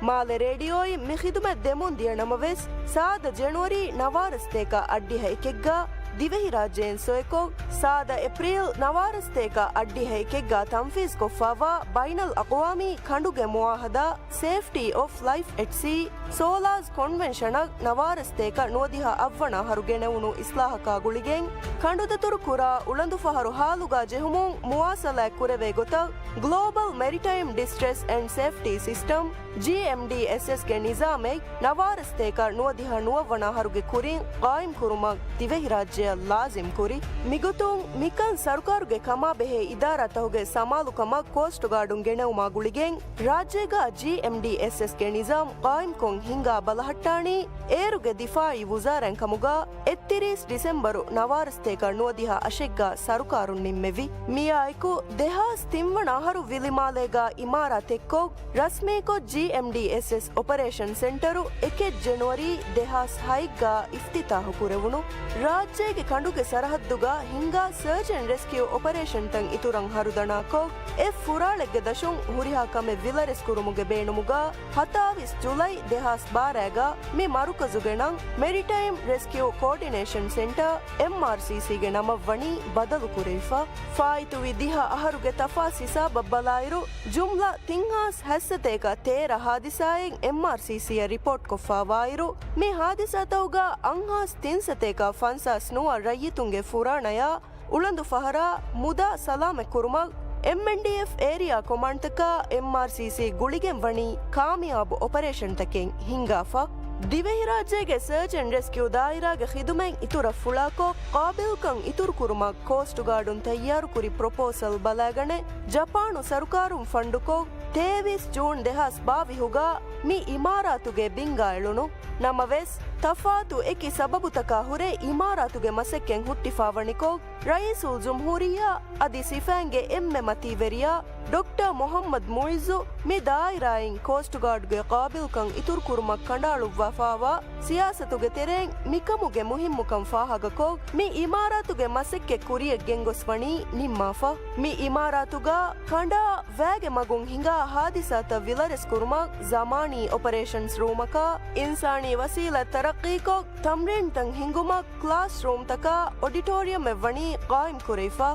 މާލެ ރޭޑިއޯއިން މި ޚިދުމަތް ދެމުން ދިޔަ ނަމަވެސް، ސާދަ ޖެނުއަރީ ނަވާރަ ސަތޭކަ އައްޑިހަ އެކެއްގާ ދިވެހިރާއްޖެއިން ސޮއެކޮށް، ސާދަ އޭޕްރީލް ނަވާރަސްތޭކަ އައްޑިހައެކެއްގަ ތަންފީޒްކޮށްފާވާ ބައިނަލް އަޤްވާމީ ކަނޑުގެ މުއާހަދާ ސޭފްޓީ އޮފް ލައިފް އެޓް ސީ، ސޯލާސް ކޮންވެންޝަނަށް ނަވާރަސްތޭކަ ނުވަދިހަ އަށްވަނަ އަހަރު ގެނެވުނު އިސްލާހަކާ ގުޅިގެން، ކަނޑުދަތުރު ކުރާ އުޅަނދުފަހަރު ހާލުގާ ޖެހުމުން މުވާސަލާތް ކުރެވޭ ގޮތަށް، ގްލޯބަލް މެރިޓައިމް ޑިސްޓްރެސް އެންޑް ސޭފްޓީ ސިސްޓަމް، ޖީއެމްޑީއެސްއެސްގެ ނިޒާމެއް ނަވާރަސްތޭކަ ނުވަދިހަ ނުވައްވަނަ އަހަރުގެ ކުރިން ޤާއިމްކުރުމަށް ދިވެހިރާއްޖެއަށް ލާޒިމްކުރި. މިގޮތުން މިކަން ސަރުކާރުގެ ކަމާބެހޭ އިދާރާތަކުގެ ސަމާލުކަމަށް ކޯސްޓްގާޑުން ގެނެވުމާ ގުޅިގެން، ރާއްޖޭގަ ޖީއެމްޑީއެސްއެސްގެ ނިޒާމް ޤާއިމްކޮށް ހިންގާ ބަލަހައްޓާނީ އޭރުގެ ދިފާޢީ ވުޒާރާއިން ކަމުގަ އެއްތިރީސް ޑިސެމްބަރު ނަވާރަސްތޭކަ ނުވަދިހަ އަށެއްގަ ސަރުކާރުން ނިންމެވި. މިއާއެކު ދެހާސް ތިން ވަނަ އަހަރު ވިލިމާލޭގަ އިމާރާތް އެއްކޮށް، ރަސްމީކޮށް، ޖީއެމްޑީއެސްއެސް އޮޕަރޭޝަން ސެންޓަރު އެކެއް ޖެނުއަރީ ދެހާސް ހައެއްގަ އިފްތިތާޙު ކުރެވުނު. ރާއްޖޭގެ ކަނޑުގެ ސަރަހައްދުގަ ހިންގާ ސަރޗް އެންޑް ރެސްކިއު އޮޕަރޭޝަންތައް އިތުރަށް ހަރުދަނާކޮށް، އެ ފުރާޅެއްގެ ދަށުން ހުރިހާ ކަމެއް ވިލަރެސްކުރުމުގެ ބޭނުމުގަ، ހަތާވީސް ޖުލައި ދެހާސް ބާރައިގަ މި މަރުކަޒުގެ ނަން މެރިޓައިމް ރެސްކިއު ކޯޑިނޭޝަން ސެންޓަރ، އެމްއާރްސީސީގެ ނަމަށްވަނީ ބަދަލުކުރެވިފަ. ފާއިތުވި ދިހަ އަހަރުގެ ތަފާސް ހިސާބަށް ބަލާއިރު، ޖުމްލަ ތިން ހާސް ހަތްސަތޭކަ ތޭރަ ހާދިސާއެއް އެމްއާރްސީސީއަށް ރިޕޯޓްކޮށްފާވާއިރު، މި ހާދިސާތަކުގަ އަށް ހާސް ތިންސަތޭކަ ފަންސާސް ނުވަ ރައްޔިތުންގެ ފުރާނަޔާ އުޅަނދު ފަހަރާ މުދާ ސަލާމަތްކުރުމަށް އެމްއެންޑީއެފް އޭރިއާ ކޮމާންޑްތަކާ އެމްއާރްސީސީ ގުޅިގެން ވަނީ ކާމިޔާބު އޮޕަރޭޝަންތަކެއް ހިންގާފަ. ދިވެހިރާއްޖޭގެ ސަރޗް އެންޑް ރެސްކިއު ދާއިރާގެ ޚިދުމަތް އިތުރަށް ފުޅާކޮށް، ޤާބިލްކަން އިތުރުކުރުމަށް ކޯސްޓްގާޑުން ތައްޔާރުކުރި ޕްރޮޕޯސަލް ބަލާގަނެ، ޖަޕާނު ސަރުކާރުން ފަންޑުކޮށް، ތޭވީސް ޖޫން ދެހާސް ބާވީސްގަ މި އިމާރާތުގެ ބިންގާ އެޅުނު. ނަމަވެސް، ތަފާތު އެކި ސަބަބުތަކާ ހުރެ އިމާރާތުގެ މަސައްކަތް ހުއްޓިފާވަނިކޮށް، ރައީސުލްޖުމްހޫރިއްޔާ އަދި ސިފައިންގެ އެންމެ މަތީވެރިޔާ ޑޮކްޓަރ މުޙައްމަދު މުޢިއްޒު މި ދާއިރާއިން ކޯސްޓްގާޑްގެ ޤާބިލްކަން އިތުރުކުރުމަށް ކަނޑައަޅުއްވާފާވާ ސިޔާސަތުގެ ތެރެއިން މިކަމުގެ މުހިއްމުކަން ފާހަގަކޮށް، މި އިމާރާތުގެ މަސައްކަތް ކުރިޔަށް ގެންގޮސްވަނީ ނިންމާފަ. މި އިމާރާތުގަ ކަނޑާ ވައިގެ މަގުން ހިނގާ ހާދިސާތައް ވިލަރެސްކުރުމަށް ޒަމާނީ އޮޕަރޭޝަންސް ރޫމަކާ، އިންސާނީ ވަސީލަތް ތަރައްޤީކޮށް، ތަމްރީންތައް ހިންގުމަށް ކްލާސް ރޫމްތަކާ އޮޑިޓޯރިއަމެއް ވަނީ ޤާއިމްކުރެވިފަ.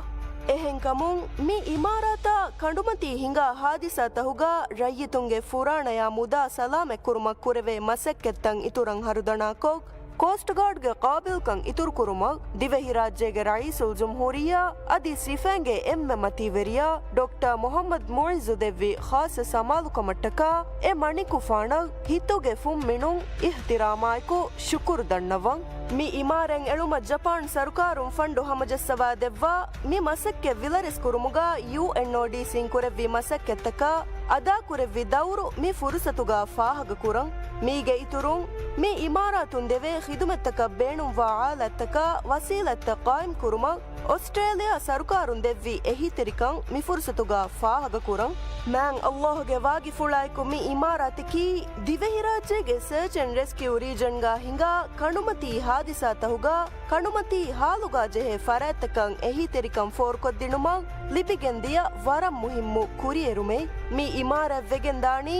އެހެންކަމުން، މި އިމާރާތާ ކަނޑުމަތީ ހިނގާ ހާދިސާތަކުގަ ރައްޔިތުންގެ ފުރާނަޔާ މުދާ ސަލާމަތްކުރުމަށް ކުރެވޭ މަސައްކަތްތައް އިތުރަށް ހަރުދަނާކޮށް، ކޯސްޓްގާޑްގެ ޤާބިލްކަން އިތުރުކުރުމަށް ދިވެހިރާއްޖޭގެ ރައީސުލްޖުމްހޫރިއްޔާ އަދި ސިފައިންގެ އެންމެ މަތީވެރިޔާ ޑޮކްޓަރ މުޙައްމަދު މުޢިއްޒު ދެއްވި ޚާއްޞަ ސަމާލުކަމަށްޓަކާ އެ މަނިކުފާނަށް ހިތުގެ ފުންމިނުން އިޙްތިރާމާއެކު ޝުކުރު ދަންނަވަން. މި އިމާރާތް އެޅުމަށް ޖަޕާން ސަރުކާރުން ފަންޑު ހަމަޖައްސަވާ ދެއްވާ މި މަސައްކަތް ވިލަރެސްކުރުމުގަ ޔޫއެންއޯޑީސީން ކުރެއްވި މަސައްކަތްތަކާ އަދާކުރެއްވި ދައުރު މި ފުރުސަތުގަ ފާހަގަކުރަން. މީގެ އިތުރުން، މި އިމާރާތުން ދެވޭ ޚިދުމަތްތަކަށް ބޭނުންވާ އާލާތްތަކާ ވަސީލަތްތައް ޤާއިމްކުރުމަށް އޮސްޓްރޭލިޔާ ސަރުކާރުން ދެއްވި އެހީތެރިކަން މި ފުރުސަތުގަ ފާހަގަކުރަން. މާތް ﷲ ގެ ވާގިފުޅާއެކު މި އިމާރާތަކީ ދިވެހިރާއްޖޭގެ ސަރޗް އެންޑް ރެސްކިއު ރީޖަންގަ ހިނގާ ކަނޑުމަތީ ހާދިސާތަކުގަ ކަނޑުމަތީ ހާލުގަ ޖެހޭ ފަރާތްތަކަށް އެހީތެރިކަން ފޯރުކޮށްދިނުމަށް ލިބިގެންދިޔަ ވަރަށް މުހިއްމު ކުރިއެރުމެއް. މި އިމާރާތް ވެގެންދާނީ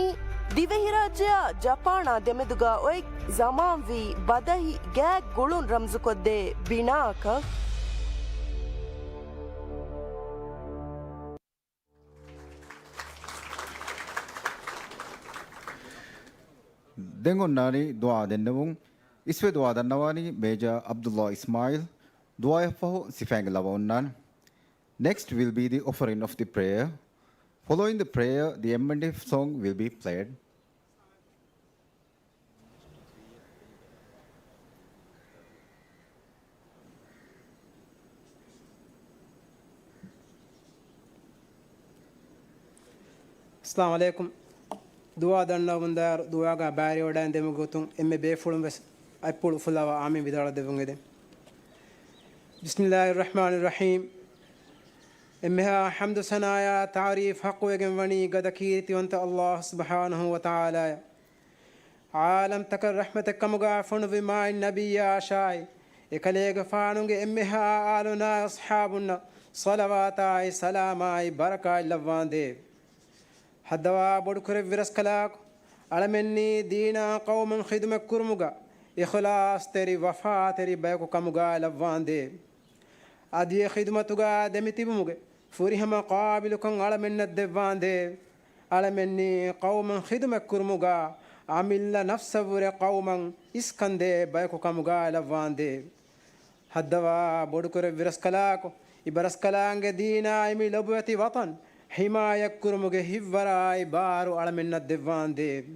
ދިވެހިރާއްޖެއާ ޖަޕާނާ ދެމެދުގަ އޮތް ޒަމާންވީ ބަދަހި ގާތް ގުޅުން ރަމްޒުކޮށްދޭ ބިނާއަކަށް. ދެން އޮންނާނީ ދުޢާ ދެންނެވުން. އިސްވެ ދުޢާ ދަންނަވާނީ މޭޖަރ ޢަބްދުﷲ އިސްމާޢީލް. ދުޢާއަށްފަހު ސިފައިންގެ ލަވަ އޮންނާނެ. Next will be the offering of the prayer. Following the prayer, the M and F song will be played. އައްސަލާމު ޢަލައިކުމް. ދުޢާ ދަންނަވަމުންދާއިރު، ދުޢާގަ ބައިވެރިވަޑައިގެން ދެމުގެ ގޮތުން އެންމެ ބޭފުޅުން ވެސް އަތްޕުޅު ފުލަވާ އާމީން ވިދާޅުވެ ދެއްވުން އެދެން. بسم الله الرحمن الرحيم. އެންމެހާ ޙަމްދު ސަނާޔާ ތަޢުރީފް ޙައްޤުވެގެން ވަނީ ގަދަ ކީރިތިވަންތަ ﷲ ސުބްޙާނަހޫ ވަތަޢާލާއަށް. ޢާލަމްތަކަށް ރަޙްމަތެއް ކަމުގަ ފޮނުއްވި މާތް ނަބިއްޔާއަށާއި، އެކަލޭގެފާނުގެ އެންމެހާ އާލުންނާއި އަޞްޙާބުންނަށް ޞަލަވާތާއި ސަލާމާއި ބަރަކާތް ލައްވާނދޭވެ. ހައްދަވާ ބޮޑުކުރެއްވި ރަސްކަލާކޮ، އަޅަމެންނީ ދީނާ ޤައުމަށް ޚިދުމަތްކުރުމުގަ އިޚްލާޞްތެރި ވަފާތެރި ބަޔަކު ކަމުގައި ލައްވާނދޭވެ. އަދި އެ ޚިދުމަތުގައި ދެމިތިބުމުގެ ފުރިހަމަ ޤާބިލުކަން އަޅަމެންނަށް ދެއްވާނދޭވެ. އަޅަމެންނީ ޤައުމަށް ޚިދުމަތްކުރުމުގަ އަމިއްލަ ނަފްސަށްވުރެ ޤައުމަށް އިސްކަންދޭ ބަޔަކު ކަމުގައި ލައްވާނދޭވެ. ހައްދަވާ ބޮޑުކުރެއްވި ރަސްކަލާކޮ، އިބަރަސްކަލާނގެ ދީނާއި މި ލޮބުވެތި ވަޠަން ޙިމާޔަތްކުރުމުގެ ހިތްވަރާއި ބާރު އަޅަމެންނަށް ދެއްވާނދޭވެ.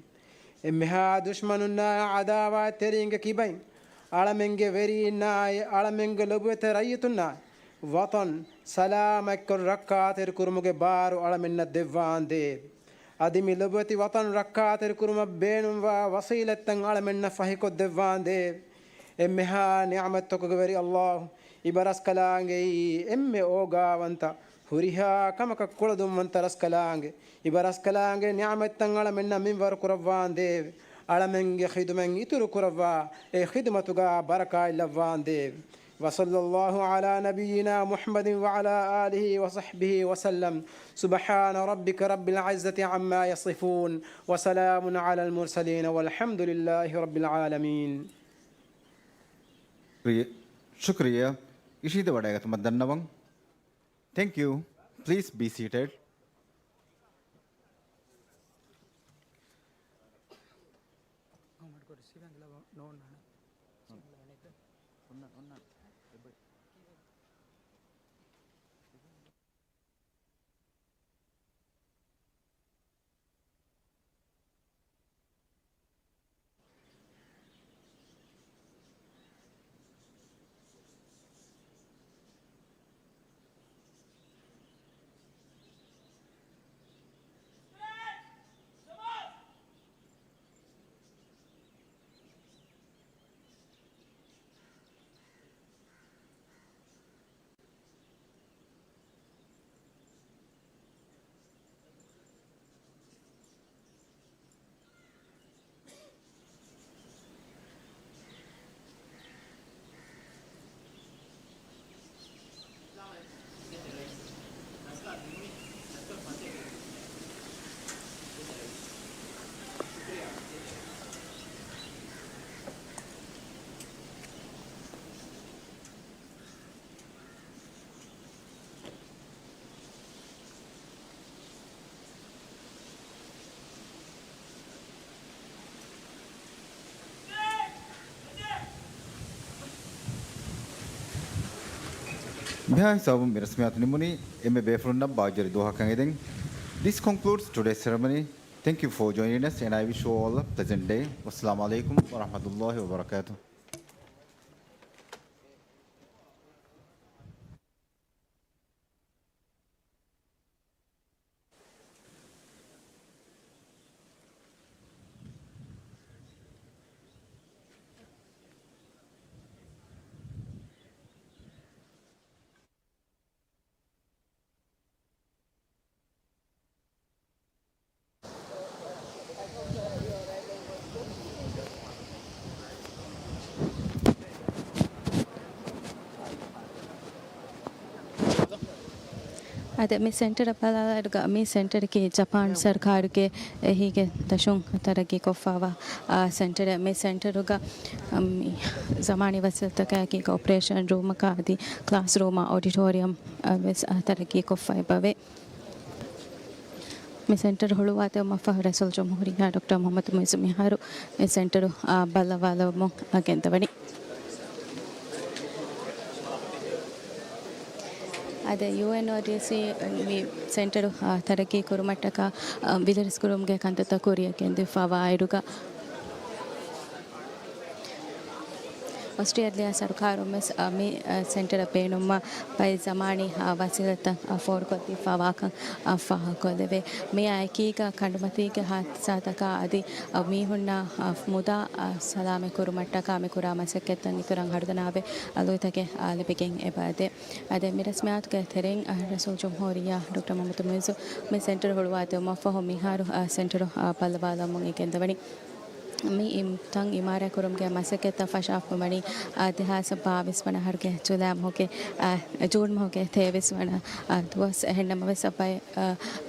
އެންމެހާ ދުޝްމަނުންނާ ޢަދާވާތްތެރީންގެ ކިބައިން އަޅަމެންގެ ވެރީންނާއި އަޅަމެންގެ ލޮބުވެތި ރައްޔިތުންނާ ވަޠަން ސަލާމަތްކޮށް ރައްކާތެރިކުރުމުގެ ބާރު އަޅަމެންނަށް ދެއްވާނދޭވެ. އަދި މި ލޮބުވެތި ވަޠަން ރައްކާތެރިކުރުމަށް ބޭނުންވާ ވަސީލަތްތައް އަޅަމެންނަށް ފަހިކޮށްދެއްވާނދޭވެ. އެންމެހާ ނިޢުމަތްތަކުގެ ވެރި އައްލާހު އިބަރަސްކަލާނގެއީ އެންމެ އޯގާވަންތަ ހުރިހާ ކަމަކަށް ކުޅަދުންވަންތަ ރަސްކަލާނގެ، އިބަރަސްކަލާނގެ ނިޢުމަތްތައް އަޅަމެންނަށް މިންވަރު ކުރައްވާނދޭވެ. އަޅަމެންގެ ޚިދުމަތް އިތުރު ކުރައްވާ، އެ ޚިދުމަތުގަ ބަރަކާތް ލައްވާނދޭވެ. وصلى الله على نبينا محمد وعلى آله وصحبه وسلم. سبحان ربك رب العزة عما يصفون. وسلام على المرسلين والحمد لله رب العالمين. ޝުކްރިޔާ. ޝުކްރިޔާ. އިށީދަވަޑައިގަތުމަށް ދަންނަވަން. Thank you. Please be seated. މިހާ ހިސާބުން މި ރަސްމިއްޔާތު ނިމުނީ. އެންމެ ބޭފުޅުންނަށް ބާއްޖަވެރި ދުވަހަކަށް އެދެން. This concludes today's ceremony. Thank you for joining us and I wish you all a pleasant day. ވައްސަލާމު ޢަލައިކުމް ވަރަޙްމަތުﷲި ވަބަރަކާތުހު. އާދެ، މި ސެންޓަރ ބަލާލާއިރުގަ، މި ސެންޓަރަކީ ޖަޕާން ސަރުކާރުގެ އެހީގެ ދަށުން ތަރައްގީ ކޮށްފާވާ، އާ، ސެންޓަރެއް. މި ސެންޓަރުގަ، އަ، މި ޒަމާނީ ވަސީލަތަކާއެކީގަ އޮޕަރޭޝަން ރޫމަކާ އަދި ކްލާސް ރޫމާ އޮޑިޓޯރިއަމް، އަ، ވެސް، އަ، ތަރައްގީ ކޮށްފަ އެބަވޭ. މި ސެންޓަރު ހުޅުވާދެވުމަށްފަހު ރައީސުލްޖުމްހޫރިއްޔާ ޑޮކްޓަރ މުޙައްމަދު މުޢިއްޒު މިހާރު މި ސެންޓަރު، އާ، ބައްލަވާލައްވަމުން، އާ، ގެންދަވަނީ. އާދެ، ޔޫއެންއޯޑީސީ މި ސެންޓަރު، އާ، ތަރައްގީ ކުރުމަށްޓަކާ، އާ، ވިލިރިސްކުރުމުގެ ކަންތައްތައް ކުރިއަށް ގެންދިއްފާވާއިރުގަ، އޮސްޓްރޭލިޔާ ސަރުކާރުން ވެސް، އާ، މި، އާ، ސެންޓަރަށް ބޭނުންވާ ބައެއް ޒަމާނީ، އާ، ވަސީލަތްތައް، އާ، ފޯރުކޮށްދީފާވާކަން، އާ، ފާހަގަކޮށްލެވޭ. މިއާ އެކީގަ ކަނޑުމަތީގެ ހާދިސާތަކާ އަދި، އާ، މީހުންނާ، އާ، މުދާ، އާ، ސަލާމަތްކުރުމަށްޓަކާ މި ކުރާ މަސައްކަތްތައް އިތުރަށް އަޑުދަނާވެ، އަ، ލުއިތަކެއް، އާ، ލިބިގެން އެބައަދޭ. އާދެ، މި ރަސްމިއްޔާތުގެ ތެރެއިން، އާ، ރައީސުލްޖުމްހޫރިއްޔާ ޑޮކްޓަރ މުޙައްމަދު މުޢިއްޒު މި ސެންޓަރު ހުޅުވާދެވުމަށްފަހު މިހާރު، އާ، ސެންޓަރު، އާ، ބައްލަވާލައްވަމުން އެ ގެންދަވަނީ. މި ތަން އިމާރާތް ކުރުމުގެ މަސައްކަތްތައް ފަށާފަ ވަނީ ދެހާސް ބާވީސް ވަނަ އަހަރުގެ ޖުލައި މަހުގެ، އާ، ޖޫން މަހުގެ ތޭވީސް ވަނަ، އާ، ދުވަސް. އެހެންނަމަވެސް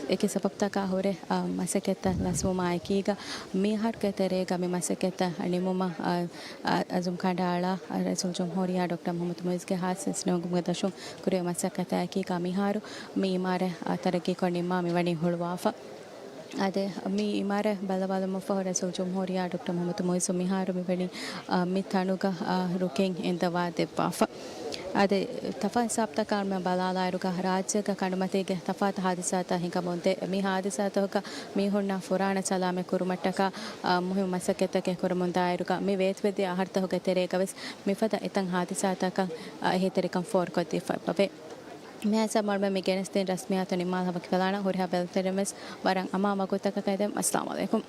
އެކި ސަބަބުތަކާ ހުރެ، އާ، މަސައްކަތްތައް ލަސްވުމާ އެކީގަ މި އަހަރުގެ ތެރޭގަ މި މަސައްކަތްތައް ނިމުމަށް، އާ، އާ، އަޒުމް ކަނޑައަޅާ ރައީސުލްޖުމްހޫރިއްޔާ ޑޮކްޓަރ މުޙައްމަދު މުޢިއްޒުގެ ހާއްސަ އިސްނެވުމުގެ ދަށުން ކުރެވޭ މަސައްކަތާއެކީގަ މިހާރު މި އިމާރާތް، އާ، ތަރައްގީކޮށް ނިންމާ މިވަނީ ހުޅުވާފަ. އާދެ، މި އިމާރާތް ބައްލަވާލުމަށްފަހު ރައީސުލްޖުމްހޫރިއްޔާ ޑޮކްޓަރ މުޙައްމަދު މުޢިއްޒު މިހާރު މިވަނީ، އާ، މި ތަނުގަ، އާ، ރުކިން އިންދަވާ ދެއްވާފަ. އާދެ، ތަފާތު ހިސާބުތަކާ ބަލާލާއިރުގަ ރާއްޖޭގަ ކަނޑުމަތީގެ ތަފާތު ހާދިސާތައް ހިނގަމުންދޭ. މި ހާދިސާތަކުގަ މީހުންނަށް ފުރާނަ ސަލާމަތް ކުރުމަށްޓަކާ، އާ، މުހިއްމު މަސައްކަތްތަކެއް ކުރަމުންދާއިރުގަ މި ވޭތުވެދިޔަ އަހަރުތަކުގެ ތެރޭގަވެސް މިފަދަ އެތައް ހާދިސާތަކަށް، އާ، އެހީތެރިކަން ފޯރުކޮށްދީފައިބަވޭ. މިހާ ހިސާބު މަޅުމެން މި ގެނެސްދިން ރަސްމިއްޔާތު ނިންމާލާފަ ވަކިވެލާނަން. ހުރިހާ ބެލުންތެރިންވެސް ވަރަށް އަމާން ވަގުތުތަކަކަށް އެދެން. އައްސަލާމު ޢަލައިކުމް.